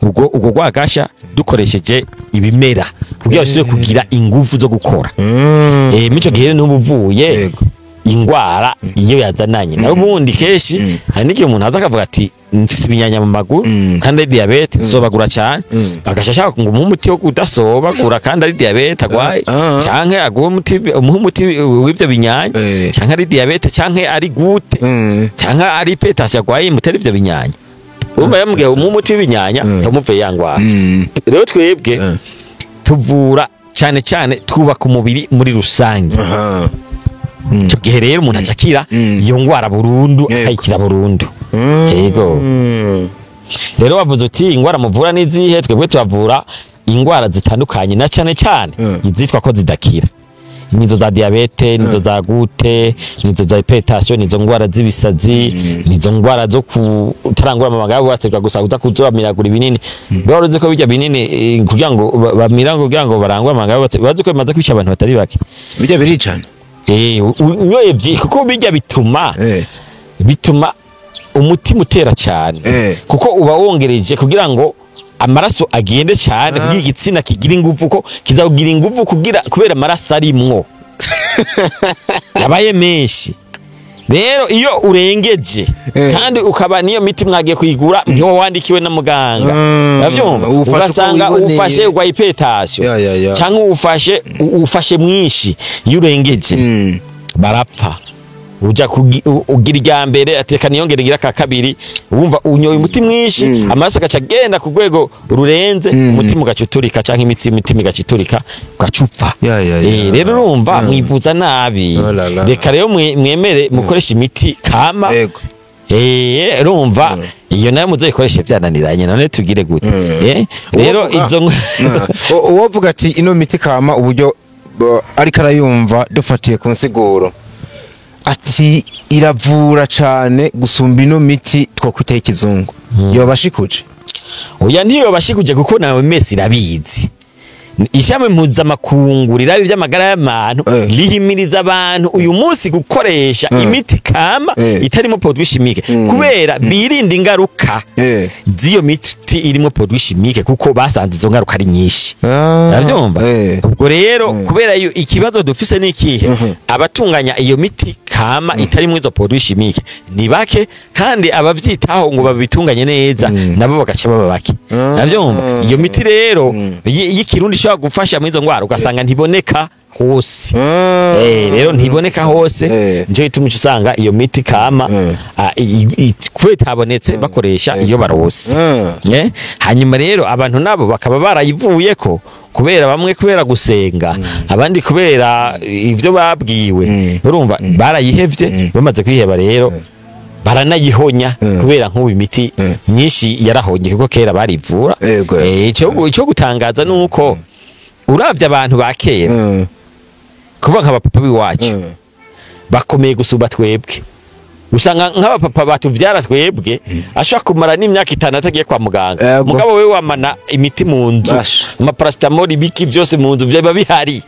ubwo rwagasha dukoresheje ibimera kugira usubire kugira ingufu zo gukora. Mico gihe n'ubuvuye ingwara iyo yazananye nayo ubundi keshi hari n'igihe umuntu aza akavuga ati mfise ibinyanya mu maguru kandi ari diabete nsobagura cyane, agashashaka ngo umuhe umuti wo kudasobagura kandi ari diabete agwaye, canke aguhe umuti umuhe umuti w'ivyo binyanya, canke ari diabete canke ari gute canke ari hypertension agwaye mutera ivyo binyanya. Urumva yamubwiye umuhe umuti w'ibinyanya yamuvuye yangwara. Rero twebwe tuvura cyane cyane twubaka umubiri muri rusange. Ico gihe rero umuntu acakira iyo ngwara burundu, akayikira burundu. Yego. Rero wavuze uti ingwara muvura n'izihe? Twebwe tubavura ingwara zitandukanye na cyane cyane izitwa ko zidakira, nizo za diabete, nizo za gute, nizo za hypertension, nizo ngwara z'ibisazi, nizo ngwara zo kutarangura amagara baterwa gusa uza kuzobamiragura ibinini. Baruzi ko bijya binini kugira ngo bamira kugira ngo barangure amagara, bazi ko bimaze kwica abantu batari bake. Bijya biricana. Unyoye vyi kuko bijya bituma bituma umutima utera cyane, kuko uba wongereje kugira ngo amaraso agende cyane, kugira igitsina kigira ingufu, ko kizakugira ingufu kugira kubera amaraso arimwo yabaye menshi. Rero iyo urengeje kandi ukaba niyo miti mwagiye kuyigura ntiwo wandikiwe na muganga, uravyumva, ugasanga ufashe ugwa hypertension cyangwa ufashe mwinshi, iyo urengeje barapfa. Uja ugira irya mbere ateka niyongere igira ka kabiri, wumva unyoye umuti mwinshi, amaraso agaca agenda ku rwego rurenze, umutima ugacuturika canke imitsi y'umutima igaciturika ugacupfa. Rero urumva mwivuza nabi. Reka rero mwemere mukoresha imiti kama. Urumva iyo nayo muzoyikoreshe vyananiranye, none tugire gute? Rero izo uwovuga ati ino miti kama uburyo ariko arayumva dufatiye ku nsiguro ati iravura cane gusumba ino miti twokwitaho ikizungu, yobashikuje? Oya ntiyobashikuje kuko nawe mesi irabizi. Ishami mpuzamakungu riraba ivy'amagara y'abantu rihimiriza abantu uyu munsi gukoresha imiti kama itarimo produit chimique, kubera birinda ingaruka z'iyo miti irimo produit chimique, kuko basanze izo ngaruka ari nyinshi. Uravyumva? Ubwo rero kubera iyo ikibazo dufise ni ikihe? Abatunganya iyo miti kama itarimo izo produit chimique ni bake, kandi abavyitaho ngo babitunganye neza nabo bagaca baba bake. Uravyumva? Iyo miti rero y'ikirundi gufasha muri izo ngwara ugasanga ntiboneka hose. Rero ntiboneka hose, nico gituma usanga iyo miti kama kubera itabonetse bakoresha iyo barose. Hanyuma rero abantu nabo bakaba barayivuyeko kubera bamwe kubera gusenga, abandi kubera ivyo babwiwe, urumva barayihevye. Bamaze kwiheba rero baranayihonya kubera nk'ubu imiti myinshi yarahonye kuko kera barivura. Ico gutangaza nuko uravye abantu ba kera, kuva nk'abapapa biwacu bakomeye gusumba twebwe, usanga nk'abapapa batuvyara twebwe ashaka kumara n'imyaka 5 atagiye kwa muganga. Mugabo wewe wamana imiti mu nzu, amaparacetamol ibiki byose mu nzu byaba bihari,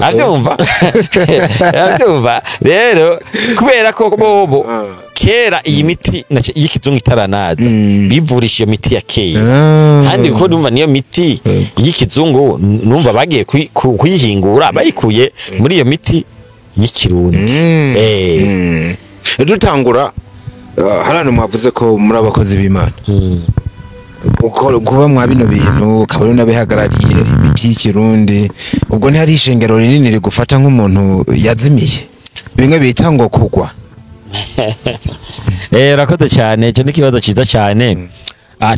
avyumva. Avyumva rero kubera ko bobo kera iyi miti y'ikizungu itaranaza bivurisha iyo miti ya kera, kandi kuko numva niyo miti y'ikizungu numva bagiye kuyihingura bayikuye muri iyo miti y'ikirundi. Dutangura harano mwavuze ko muri abakozi b'Imana. Kuba mwa bino bintu ukaba uri n'abihagarariye imiti y'ikirundi, ubwo ntihari ishengero rinini rigufata nk'umuntu yazimiye, bimwe bita ngo kugwa? Urakoze cyane, icyo ni ikibazo cyiza cyane.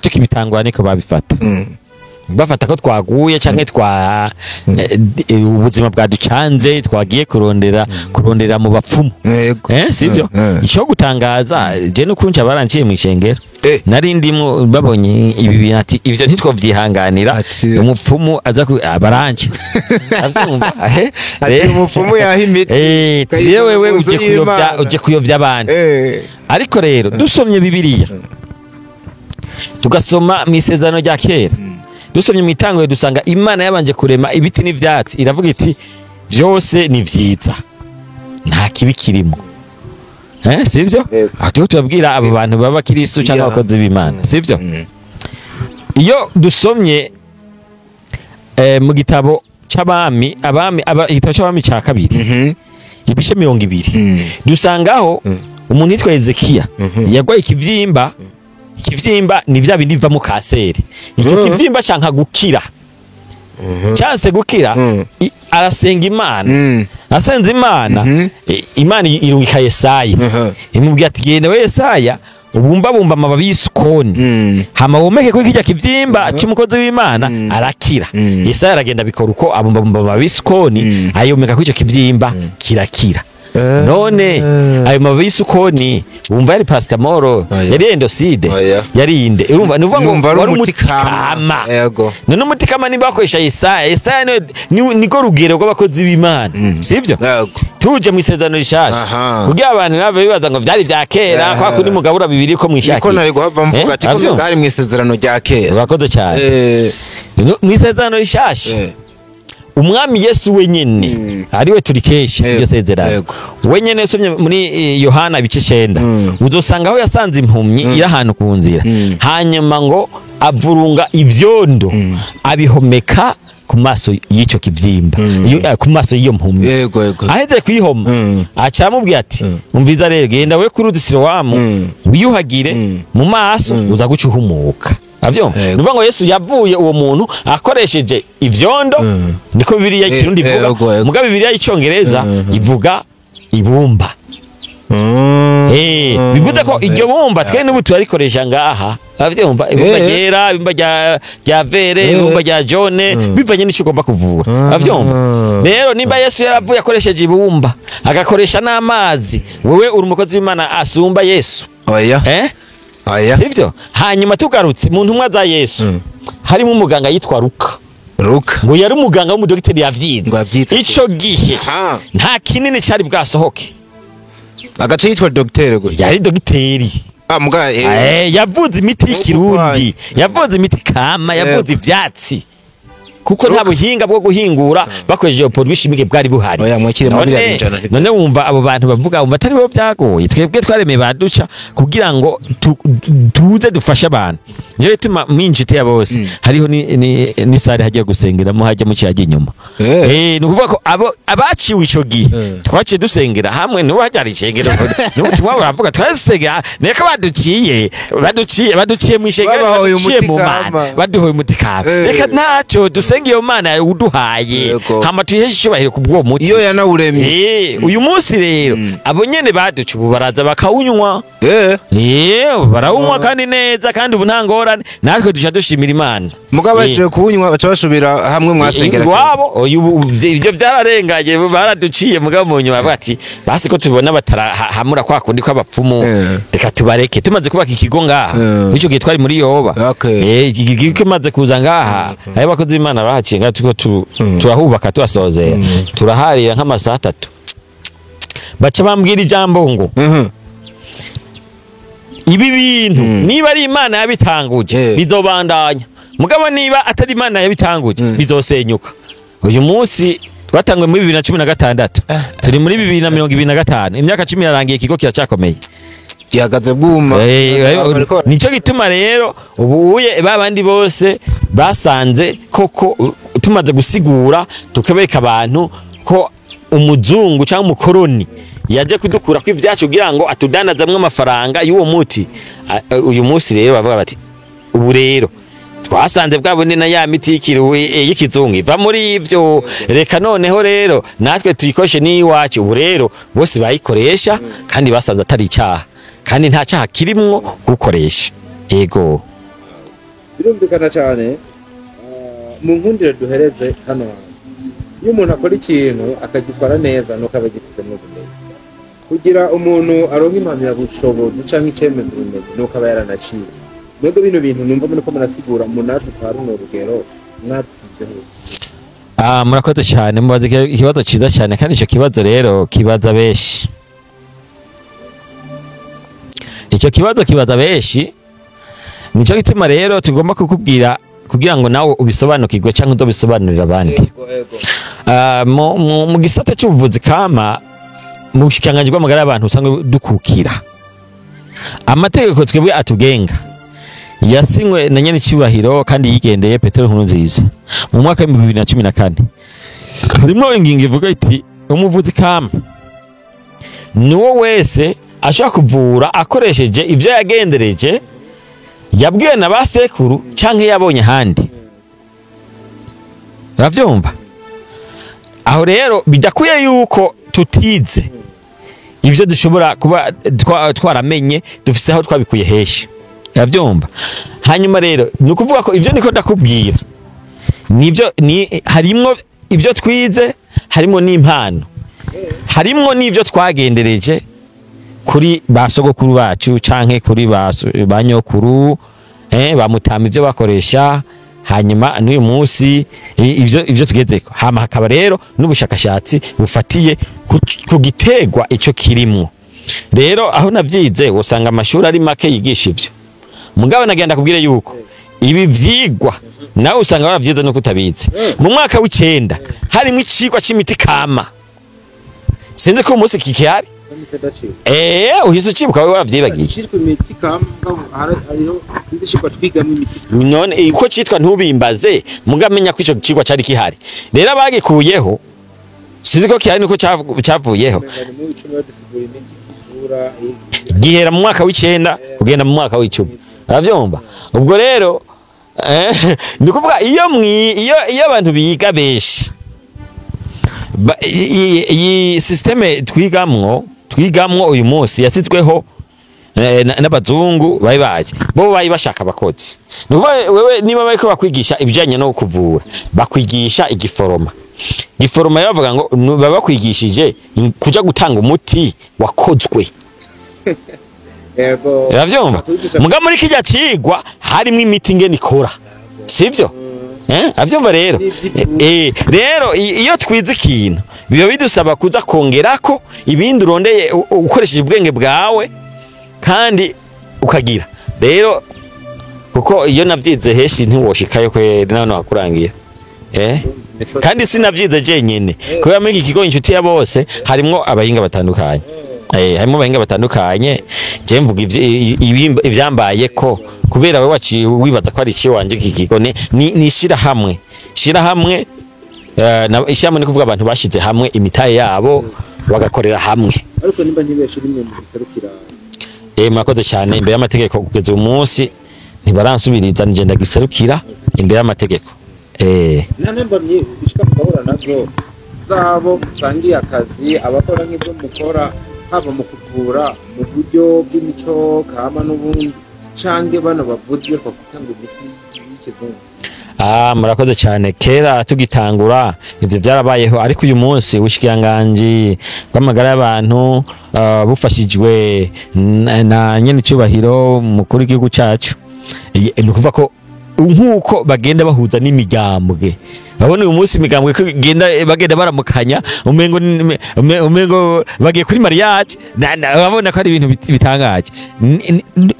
Tukibitangura niko babifata, bafata ko twaguye canke twa ubuzima bwaducanze, twagiye kurondera mu bapfumu. Sivyo? Ico gutangaza je nukunca baranciye mu ishengero, nari ndimo babonye ibi bintu ati ivyo ntitwovyihanganira, umupfumu aza baranje avyumva. Ati umupfumu yaha imiti, yewe uje kuyovya abandi. Ariko rero dusomye Bibiliya, tugasoma mu isezerano rya kera, dusomye mu itanguriro, dusanga Imana yabanje kurema ibiti n'ivyatsi, iravuga iti byose ni vyiza, nta kibi kirimo. Sivyo? Aho tubabwira abo bantu baba kirisu cyangwa abakozi b'Imana, sivyo? Iyo dusomye mu gitabo c'abami, abami igitabo c'abami ca kabiri, ibice 20, dusangaho umuntu yitwa Ezekiya yagwaye ikivyimba. Ikivyimba ni vya bindi biva mu kanseri. Icyo kivyimba canka gukira, canse gukira, arasenga Imana. Asenze Imana, Imana irungika Yesaya, imubwira ati genda we Yesaya ubumbabumba amababi y'isukoni, hama womeke kuri kirya kivyimba cy'umukozi w'Imana, arakira. Yesaya aragenda bikora uko, abumbabumba amababi y'isukoni, ayomeka kuri icyo kivyimba, kirakira. None ayo mababi y'isukoni wumva yari paracetamol, yari endoside, yari inde? Urumva nuvuga ngo wari umutikama. None umutikama nimba bakoresha Yesaya, Yesaya niko rugero rw'abakozi b'Imana, sivyo? Tuje mu isezerano rishasha kugira abantu nabo bibaza ngo vyari vya kera, kwa kundi mugabura bibiri ko mwishaki. Niko nari guhava mvuga ati ko bwari mu isezerano rya kera. Urakoze cyane. Mu isezerano rishasha Umwami Yesu wenyene ariwe turikesha iryo sezerano, wenyene usomye muri Yohana ibice 9, uzosanga aho yasanze impumyi iri ahantu ku nzira, hanyuma ngo avurunga ivyondo abihomeka ku maso y'icyo kivyimba, ku maso y'iyo mpumyi. Aheze kuyihoma, aca amubwira ati umviza rero, genda we kuri Silowamu wiyuhagire mu maso, uza guca uhumuka. Avyumva? Nuvuga ngo Yesu yavuye uwo muntu akoresheje ivyondo, niko Bibiliya y'ikirundi ivuga, muga Bibiliya y'icongereza ivuga ibumba. Bivuze ko iryo bumba twe n'ubu turarikoresha ngaha. Avyumva? Ibumba ryera, ibumba rya vere, ibumba rya jaune, bivanye n'ico ugomba kuvura. Avyumva? Rero nimba Yesu yaravuye akoresheje ibumba, agakoresha n'amazi, wewe uri umukozi w'Imana asumba Yesu? Oya. Sivyo? Hanyuma tugarutse mu ntumwa za Yesu, harimo umuganga yitwa Luka. Ngo yari umuganga w'umudogiteri yavyize. Ico gihe nta kinini cari bwasohoke. Agace yitwa dogiteri gutya. Yari dogiteri. Yavuze imiti y'ikirundi, yavuze imiti kama, yavuze ivyatsi. Kuko nta buhinga bwo guhingura bakoresheje produit chimique bwari buhari. None wumva abo bantu bavuga wumva atari bo vyagoye. Twebwe twaremeye baduca kugira ngo tuze dufashe abantu. Niyo bituma mwinjite ya bose hariho ni sare hagiye gusengeramo, hajya mu cyaje inyuma. Ni ukuvuga ko abo abaciwe ico gihe twaciye dusengera hamwe, nibo hajya ishengero. N'ubutumwa buravuga twasengera neka baduciye mu ishengero, baduciye mu Mana, baduhoye umutikama. Reka ntaco dusenge iyo Mana uduhaye, hama tuyiheshe icyubahiro ku bwo muti iyo yanawuremye. Uyu munsi rero abo nyene baduca ubu baraza bakawunywa. Barawunywa kandi neza, kandi ubu nta ngorane, natwe duca dushimira Imana. Mugabo baje kuwunywa baca basubira hamwe mwasengera iwabo. Ivyo vyararenganye, baraduciye mugabo mu nyuma bavuga ati basi ko tubona batarahamura kwa kundi kw'abapfumu, reka tubareke. Tumaze kubaka ikigo ngaha, ico gihe twari muri Yoba, ikigo kimaze kuza ngaha, ayo bakozi b'Imana bahaciye ngaha, tuko turahubaka tuhasozera, turaharira nk'amasaha 3, baca bambwira ijambo ngo ibi bintu niba ari Imana yabitanguje bizobandanya, mugabo niba atari Imana yabitanguje bizosenyuka. Uyu munsi twatangwe muri 2016, turi muri 2025, imyaka 10 yarangiye, ikigo kiracakomeye, gihagaze bwuma. Nico gituma rero ubu uye babandi bose basanze koko tumaze gusigura tukabereka abantu ko Umuzungu cyangwa umukoroni yaje kudukura ko ivyacu kugira ngo atudandazamwe amafaranga y'uwo muti. Uyu munsi rero bavuga bati ubu rero twasanze bwabone na ya miti y'ikizungu iva muri ivyo, reka noneho rero natwe tuyikoreshe n'iwacu. Ubu rero bose bayikoresha kandi basanze atari icyaha, kandi nta cyaha kirimwo gukoresha. Ego, birumvikana cyane. Mu nkundire duhereze hano hantu, iyo umuntu akora ikintu akagikora neza nuko aba agifisemo ubumenyi. Kugira umuntu aronke impamyabushobozi canke icemeza ubumenyi nuko aba yaranacize. Mwebwe bino bintu numva muriko murasigura munazi kwa runo rugero mwabyizeho? Murakoze cyane, mubaza ikibazo cyiza cyane, kandi icyo kibazo rero kibaza benshi. Icyo kibazo kibaza benshi, nicyo gituma rero tugomba kukubwira kugira ngo nawe ubisobanukirwe cyangwa uzobisobanurire abandi. Mu gisata cy'ubuvuzi kama mu bushikiranganji bw'amagara y'abantu usanga dukukira amategeko twebwe atugenga yasinywe na nyenicubahiro kandi yigendeye Petero Nkurunziza mu mwaka wa 2014. Harimo ingingo ivuga iti umuvuzi kama niwo wese ashaka kuvura akoresheje ivyo yagendereje, yabwiwe na basekuru canke yabonye ahandi. Uravyumva? Aho rero bidakwiye yuko tutize ivyo dushobora kuba twaramenye, dufise aho twabikuye heshi. Uravyumva? Hanyuma rero ni ukuvuga ko ivyo niko ndakubwira nivyo, ni harimwo ivyo twize, harimwo n'impano, harimwo n'ivyo twagendereje kuri ba sogokuru bacu canke kuri ba nyokuru, bamutama ivyo bakoresha. Hanyuma n'uyu munsi ivyo tugezeko, hama hakaba rero n'ubushakashatsi bufatiye ku gitegwa ico kirimwo. Rero aho navyize usanga amashuri ari make yigisha ivyo. Mugabo nagenda kubwire yuko ibi vyigwa nawe usanga waravyize no kutabizi. Mu mwaka w'icenda harimo icigwa c'imiti kama, sinzi ko umunsi kikihari. Uhise ucibuka wewe waravyibagiye. None uko citwa ntubimbaze, mugamenya ko ico cigwa cari kihari. Rero abagikuyeho sinzi ko kihari niko cavuyeho. Gihera mu mwaka w'icenda kugenda mu mwaka w'icumi. Uravyumva? Ubwo rero ni kuvuga iyo abantu biga benshi, iyi systeme twigamwo uyu munsi yasizweho n'abazungu bari baje, bo bari bashaka abakozi. Nukuvuga wewe niba bariko bakwigisha ibijanye no kuvura, bakwigisha igiforoma. Giforoma bavuga ngo baba bakwigishije kuja gutanga umuti wakozwe. Yego. Uravyumva? Muga muri kijya cigwa harimwo imiti ingene ikora, sivyo? Avyumva rero. Rero iyo twize ikintu biba bidusaba kuza kongerako ibindi urondeye ukoresheje ubwenge bwawe kandi ukagira. Rero kuko iyo navyize heshi ntiwoshikayo kwe none wakurangira. Kandi sinavyize jenyene, kubera muri iki kigo Inshuti ya Bose harimwo abahinga batandukanye. Harimo abahinga batandukanye. Je mvuga ivyambaye ko kubera wewe waciye wibaza ko ari ici wanje iki kigo ni shira hamwe ishyirahamwe ni kuvuga abantu bashize hamwe imitahe yabo bagakorera hamwe. Ariko nimba ntibeshe rimwe mu giserukira. Murakoze cyane. Imbere y'amategeko kugeza uyu munsi ntibaransubiriza, nije ndagiserukira imbere y'amategeko. Nta ntambamyi bishika mugahura nazo zabo musangiye akazi, abakora nk'ibyo mukora, haba mu kuvura mu buryo bw'imico kama n'ubundi, canke bano bavuzi ko gutanga imiti y'ikizungu? Murakoze cyane. Kera tugitangura ivyo byarabayeho, ariko uyu munsi ubushikiranganji bw'amagara y'abantu bufashijwe na nyenicubahiro mukuru w'igihugu cacu, ni ukuvuga ko nkuko bagenda bahuza n'imigambwe. Urabona uyu munsi imigambwe ko bagenda baramukanya, umengo bagiye kuri mariage, urabona ko ari ibintu bitangaje.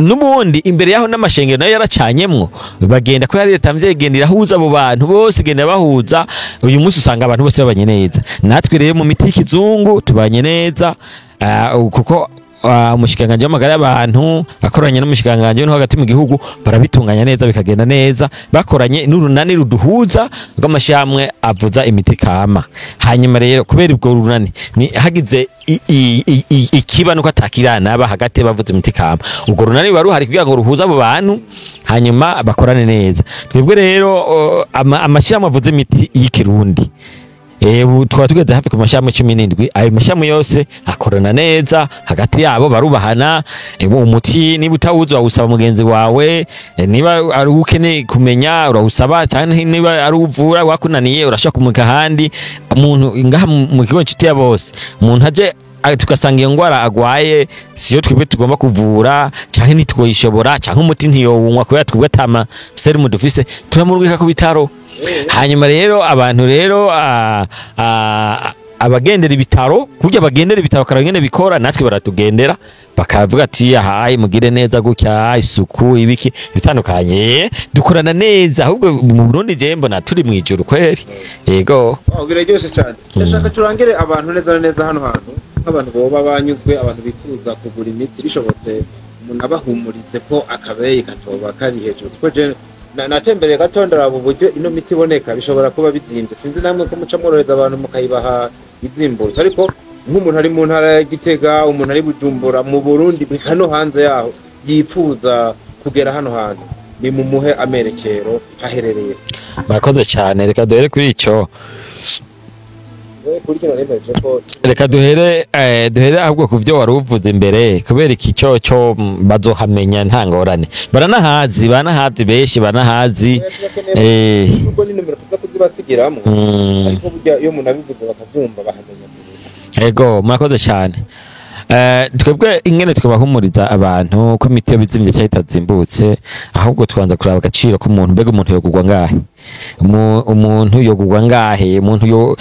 N'ubundi imbere yaho n'amashengero nayo yaracanyemwo, bagenda ko yari leta mvye irahuza abo bantu bose, igenda bahuza. Uyu munsi usanga abantu bose babanye neza. Natwe rero mu miti y'ikizungu tubanye neza, kuko Umushikanganje w'amagara y'abantu akoranye n'umushikanganje wo hagati mu gihugu barabitunganya neza bikagenda neza, bakoranye n'urunani ruduhuza rw'amashyamwe avuza imiti kama. Hanyuma rero kubera ubwo runani ni hagize ikiba nuko atakirana aba hagati bavuza imiti kama, ubwo runani ruba ruhari kugira ngo ruhuze abo bantu hanyuma bakorane neza. Twebwe rero amashyirahamwe avuza imiti y'ikirundi twaba tugeze hafi ku mashami 17. Ayo mashami yose akorana neza hagati yabo, barubahana. Umuti niba utawuzi wawusaba mugenzi wawe, niba ari ukeneye kumenya urawusaba, cyane niba ari uvura wakunaniye urashaka kumurika ahandi. Umuntu ngaha mu kigo Inshuti ya Bose, umuntu aje tugasanga iyo ngwara agwaye siyo twebwe tugomba kuvura, canke ntitwoyishobora, canke umuti ntiyowunywa kubera twebwe atama serumu dufise, turamurungika ku bitaro. Hanyuma rero abantu rero abagendera ibitaro, kurya bagendera ibitaro karangene bikora, natwe baratugendera bakavuga ati ahaye mugire neza gutya, isuku ibiki bitandukanye, dukorana neza. Ahubwo mu Burundi je mbona turi mu ijuru kweri. Yego, biraryoshe cyane. Ndashaka turangire abantu neza neza hano hantu nk'abantu boba banyuzwe, abantu bifuza kugura imiti bishobotse umuntu abahumurize ko akabeyi katoba kari hejuru, kuko je natembereye gato ndaraba uburyo ino miti iboneka, bishobora kuba bizimbye. Sinzi namwe ko muca mworohereza abantu mukayibaha izimbutse, ariko nk'umuntu ari mu ntara ya Gitega, umuntu ari Bujumbura mu Burundi hano hanze yaho yifuza kugera hano hantu, ni mumuhe amerekero haherereye. Murakoze cyane. Reka duhere kuri ico, reka duhere ahubwo ku byo wari uvuze imbere, kubera iki cyo bazohamenya nta ngorane. Baranahazi benshi baranahazi. Ubwo ni numero tuza kuzibasigiramo, ariko burya iyo umuntu abivuze bakavyumva bahamenya. Ego, murakoze cyane. Twebwe ingene twabahumuriza abantu ko imiti yo bizimvye cyangwa itazimbutse, ahubwo twanza kuraba agaciro k'umuntu. Mbega umuntu yogurwa ngahe? Umuntu yogurwa ngahe? Umuntu yo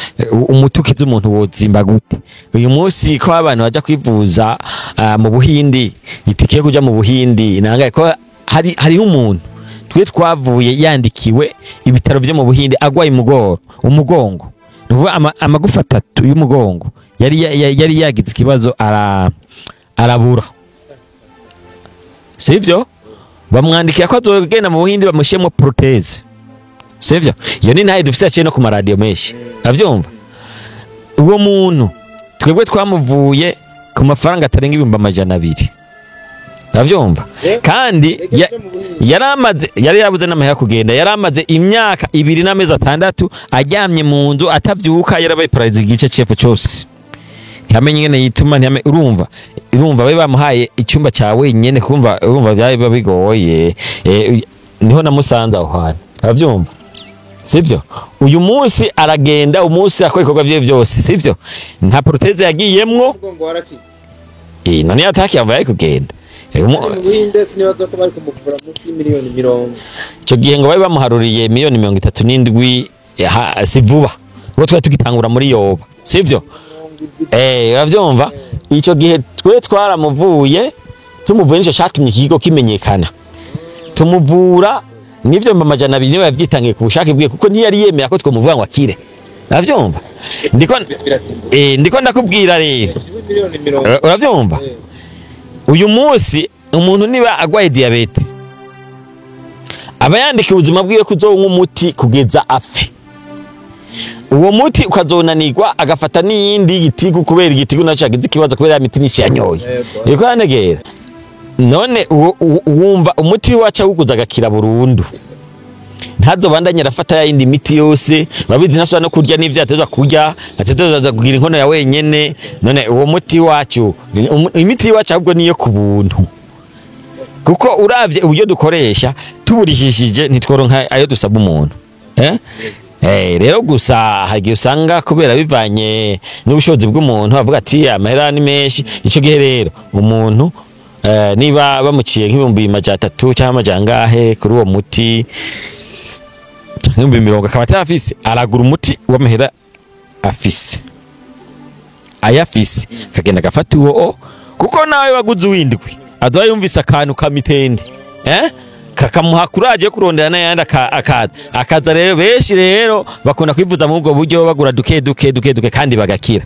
umutukiza umuntu wozimba gute? Uyu munsi ko abantu baja kwivuza mu Buhindi, itike kuja mu Buhindi nangaye ko hari umuntu twe twavuye yandikiwe ibitaro byo mu Buhindi agwaye umugongo, nuvuga amagufa atatu y'umugongo yari yagize ikibazo arabura, sivyo? Bamwandikiye ko azogenda mu Buhindi bamushiyemo prothèse, sivyo? Iyo ni ntaye dufite yaciye no ku maradiyo menshi, avyumva. Uwo muntu twebwe twamuvuye ku mafaranga atarenga 200,000, avyumva. Kandi yari yabuze n'amahera kugenda, yaramaze imyaka 2 n'amezi 6 aryamye mu nzu atavyuka, yarabaye paralysé igice cyepfo cyose, ntamenye ingene yituma, urumva babe bamuhaye icyumba cya wenyene, kumva urumva byari bigoye. Niho namusanze aho hantu, avyumva, sivyo? Uyu munsi aragenda, umunsi akora ibikorwa bye byose, sivyo? Nta prothèse yagiyemwo, none yataki yambaye kugenda. Icyo gihe ngo bari bamuharuriye miliyoni 37 si vuba, kuko twari tugitangura muri yoba, sivyo? Uravyumva? Icyo gihe twe twaramuvuye, tumuvuye nico catumye ikigo kimenyekana, tumuvura nivyo 200 niwe yavyitangiye ku bushake bwiwe, kuko ntiyari yemera ko twomuvuga ngo akire, uravyumva? Ndiko ndakubwira rero, uravyumva? Uyu munsi umuntu niba agwaye diabete aba yandika ubuzima bwiwe kuzonywa umuti kugeza apfe, uwo muti ukazonanirwa agafata n'iyindi gitigu, kubera igitigu naco yagize ikibazo kubera imiti nyinshi yanyoye, iriko yanegera. None wumva umuti waca wuguza agakira burundu, ntazobandanye arafata yindi miti yose, babizi nasubira no kurya n'ivyo ateza kurya, ateza kugira inkono ya wenyene. None uwo muti wacu, imiti wacu ahubwo niyo ku buntu, kuko uravye uburyo dukoresha tuburishishije ntitworonka ayo dusaba umuntu. Rero gusa hagiye usanga kubera bivanye n'ubushobozi bw'umuntu avuga ati amahera ni menshi. Ico gihe rero umuntu niba bamuciye nk'ibihumbi 300 cyangwa amajangahe kuri uwo muti, 50,000 akaba atafise, aragura umuti w'amahera afise, ayafise akagenda agafata uwo, kuko nawe waguze uwindwi azoba yumvise akantu ka mitende, Kakamuha kuraje kurondera n'ayandi akaza. Rero benshi rero bakunda kwivuza muri ubwo buryo, bagura duke duke duke duke kandi bagakira.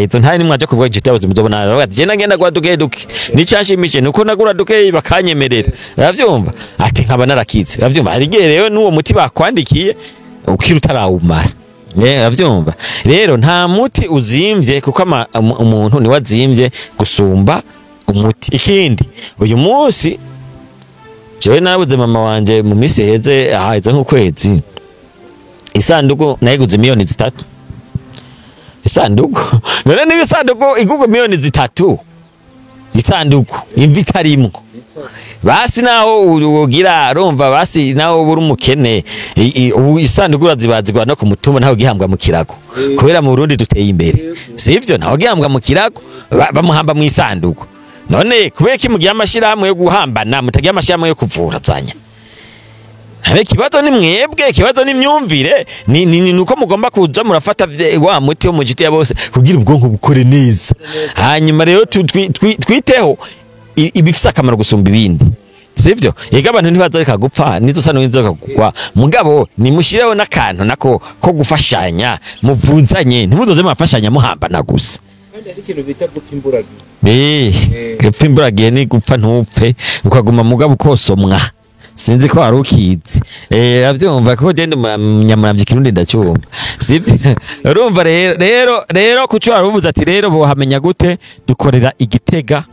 Izo ntari nimwaje kuvuga inshuti yawe muzobona bavuga ati je nagenda gura duke duke, nicyanshimije nuko nagura duke bakanyemerera, uravyumva, ati nkaba narakize, uravyumva. Hari igihe rero n'uwo muti bakwandikiye ukira utarawumara. Uravyumva rero nta muti uzimvye, kuko umuntu niwe azimvye gusumba umuti. Ikindi, uyu munsi jewe nabuze mama wanje mu minsi iheze, ahaheze nk'ukwezi, isanduku nayiguze 3 miliyoni isanduku. None niba isanduku igurwa 3 miliyoni, isanduku imva itarimwo, basi naho ugira urumva, basi naho uri umukene, ubu isanduku urazibazigwa no ku mutumba, ntawe gihambwa mu kirago, kubera mu Burundi duteye imbere, sivyo? Ntawe gihambwa mu kirago, bamuhamba mu isanduku. None kubera ko mugiye amashirahamwe yo guhambana, mutagiye amashirahamwe yo kuvura zanya? Habe ikibazo ni mwebwe, ikibazo ni imyumvire, ni nuko mugomba kuza murafata wa muti wo mu giti ya bose kugira ubwonko bukore neza. Hanyuma rero twiteho ibifise akamaro gusumba ibindi, sivyo? Ega abantu ntibazoreka gupfa, nizo n'inzoka kugwa, mugabo nimushireho n'akantu nako ko gufashanya, muvuzanye, ntimuzoze murafashanya muhambana gusa. Kandi hari ikintu bita gupfa imburagihe. Gupfa imburagihe ni gupfa ntupfe, ukaguma mugabo ukosomwa. Sinzi ko wari ukizi. Avyumva ko genda munyamuramvya ikirundi ndacyumva, sivyo? Urumva rero kuco wari uvuze ati rero bohamenya gute, dukorera Igitega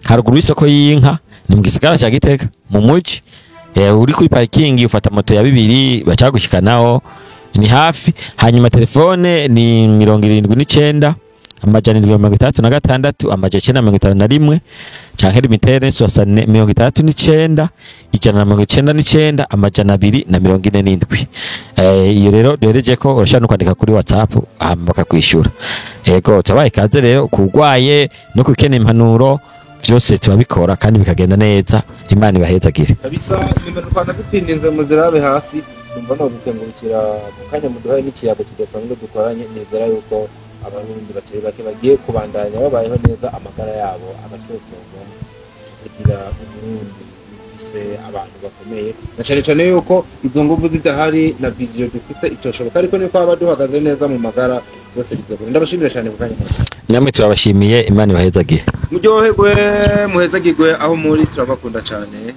haruguru y'isoko y'inka, ni mu gisagara ca Gitega mu muji. Uri kuri parking ufata moto ya 2 bacagushikanaho, ni hafi. Hanyuma telefone ni 79 766 951, canke Lumitel 69 199 247. Iyo rero duhereje ko urashobora no kwandika kuri WhatsApp hama bakakwishura. Yego, tubaye ikaze rero kugwaye no kukenera impanuro, vyose turabikora kandi bikagenda neza. Imana ibahezagire. Kabisa, nimero twanazipindinze muzirabe hasi. Numva no gukengurukira mu kanya muduhaye n'ikiyago kidasanzwe dukoranye. Nizera yuko Abarundi batari bake bagiye kubandanya babayeho neza, amagara yabo agacosorwa, tukagira Uburundi bufise abantu bakomeye, na cane cane yuko izo nguvu zidahari na vision dufise itoshoboka, ariko niko haba duhagaze neza mu magara byose bizokunda. Ndabashimira cyane ku kanya muduhaye. Namwe turabashimiye, Imana ibahezagire. Muryoherwe, muhezagirwe aho muri, turabakunda cyane.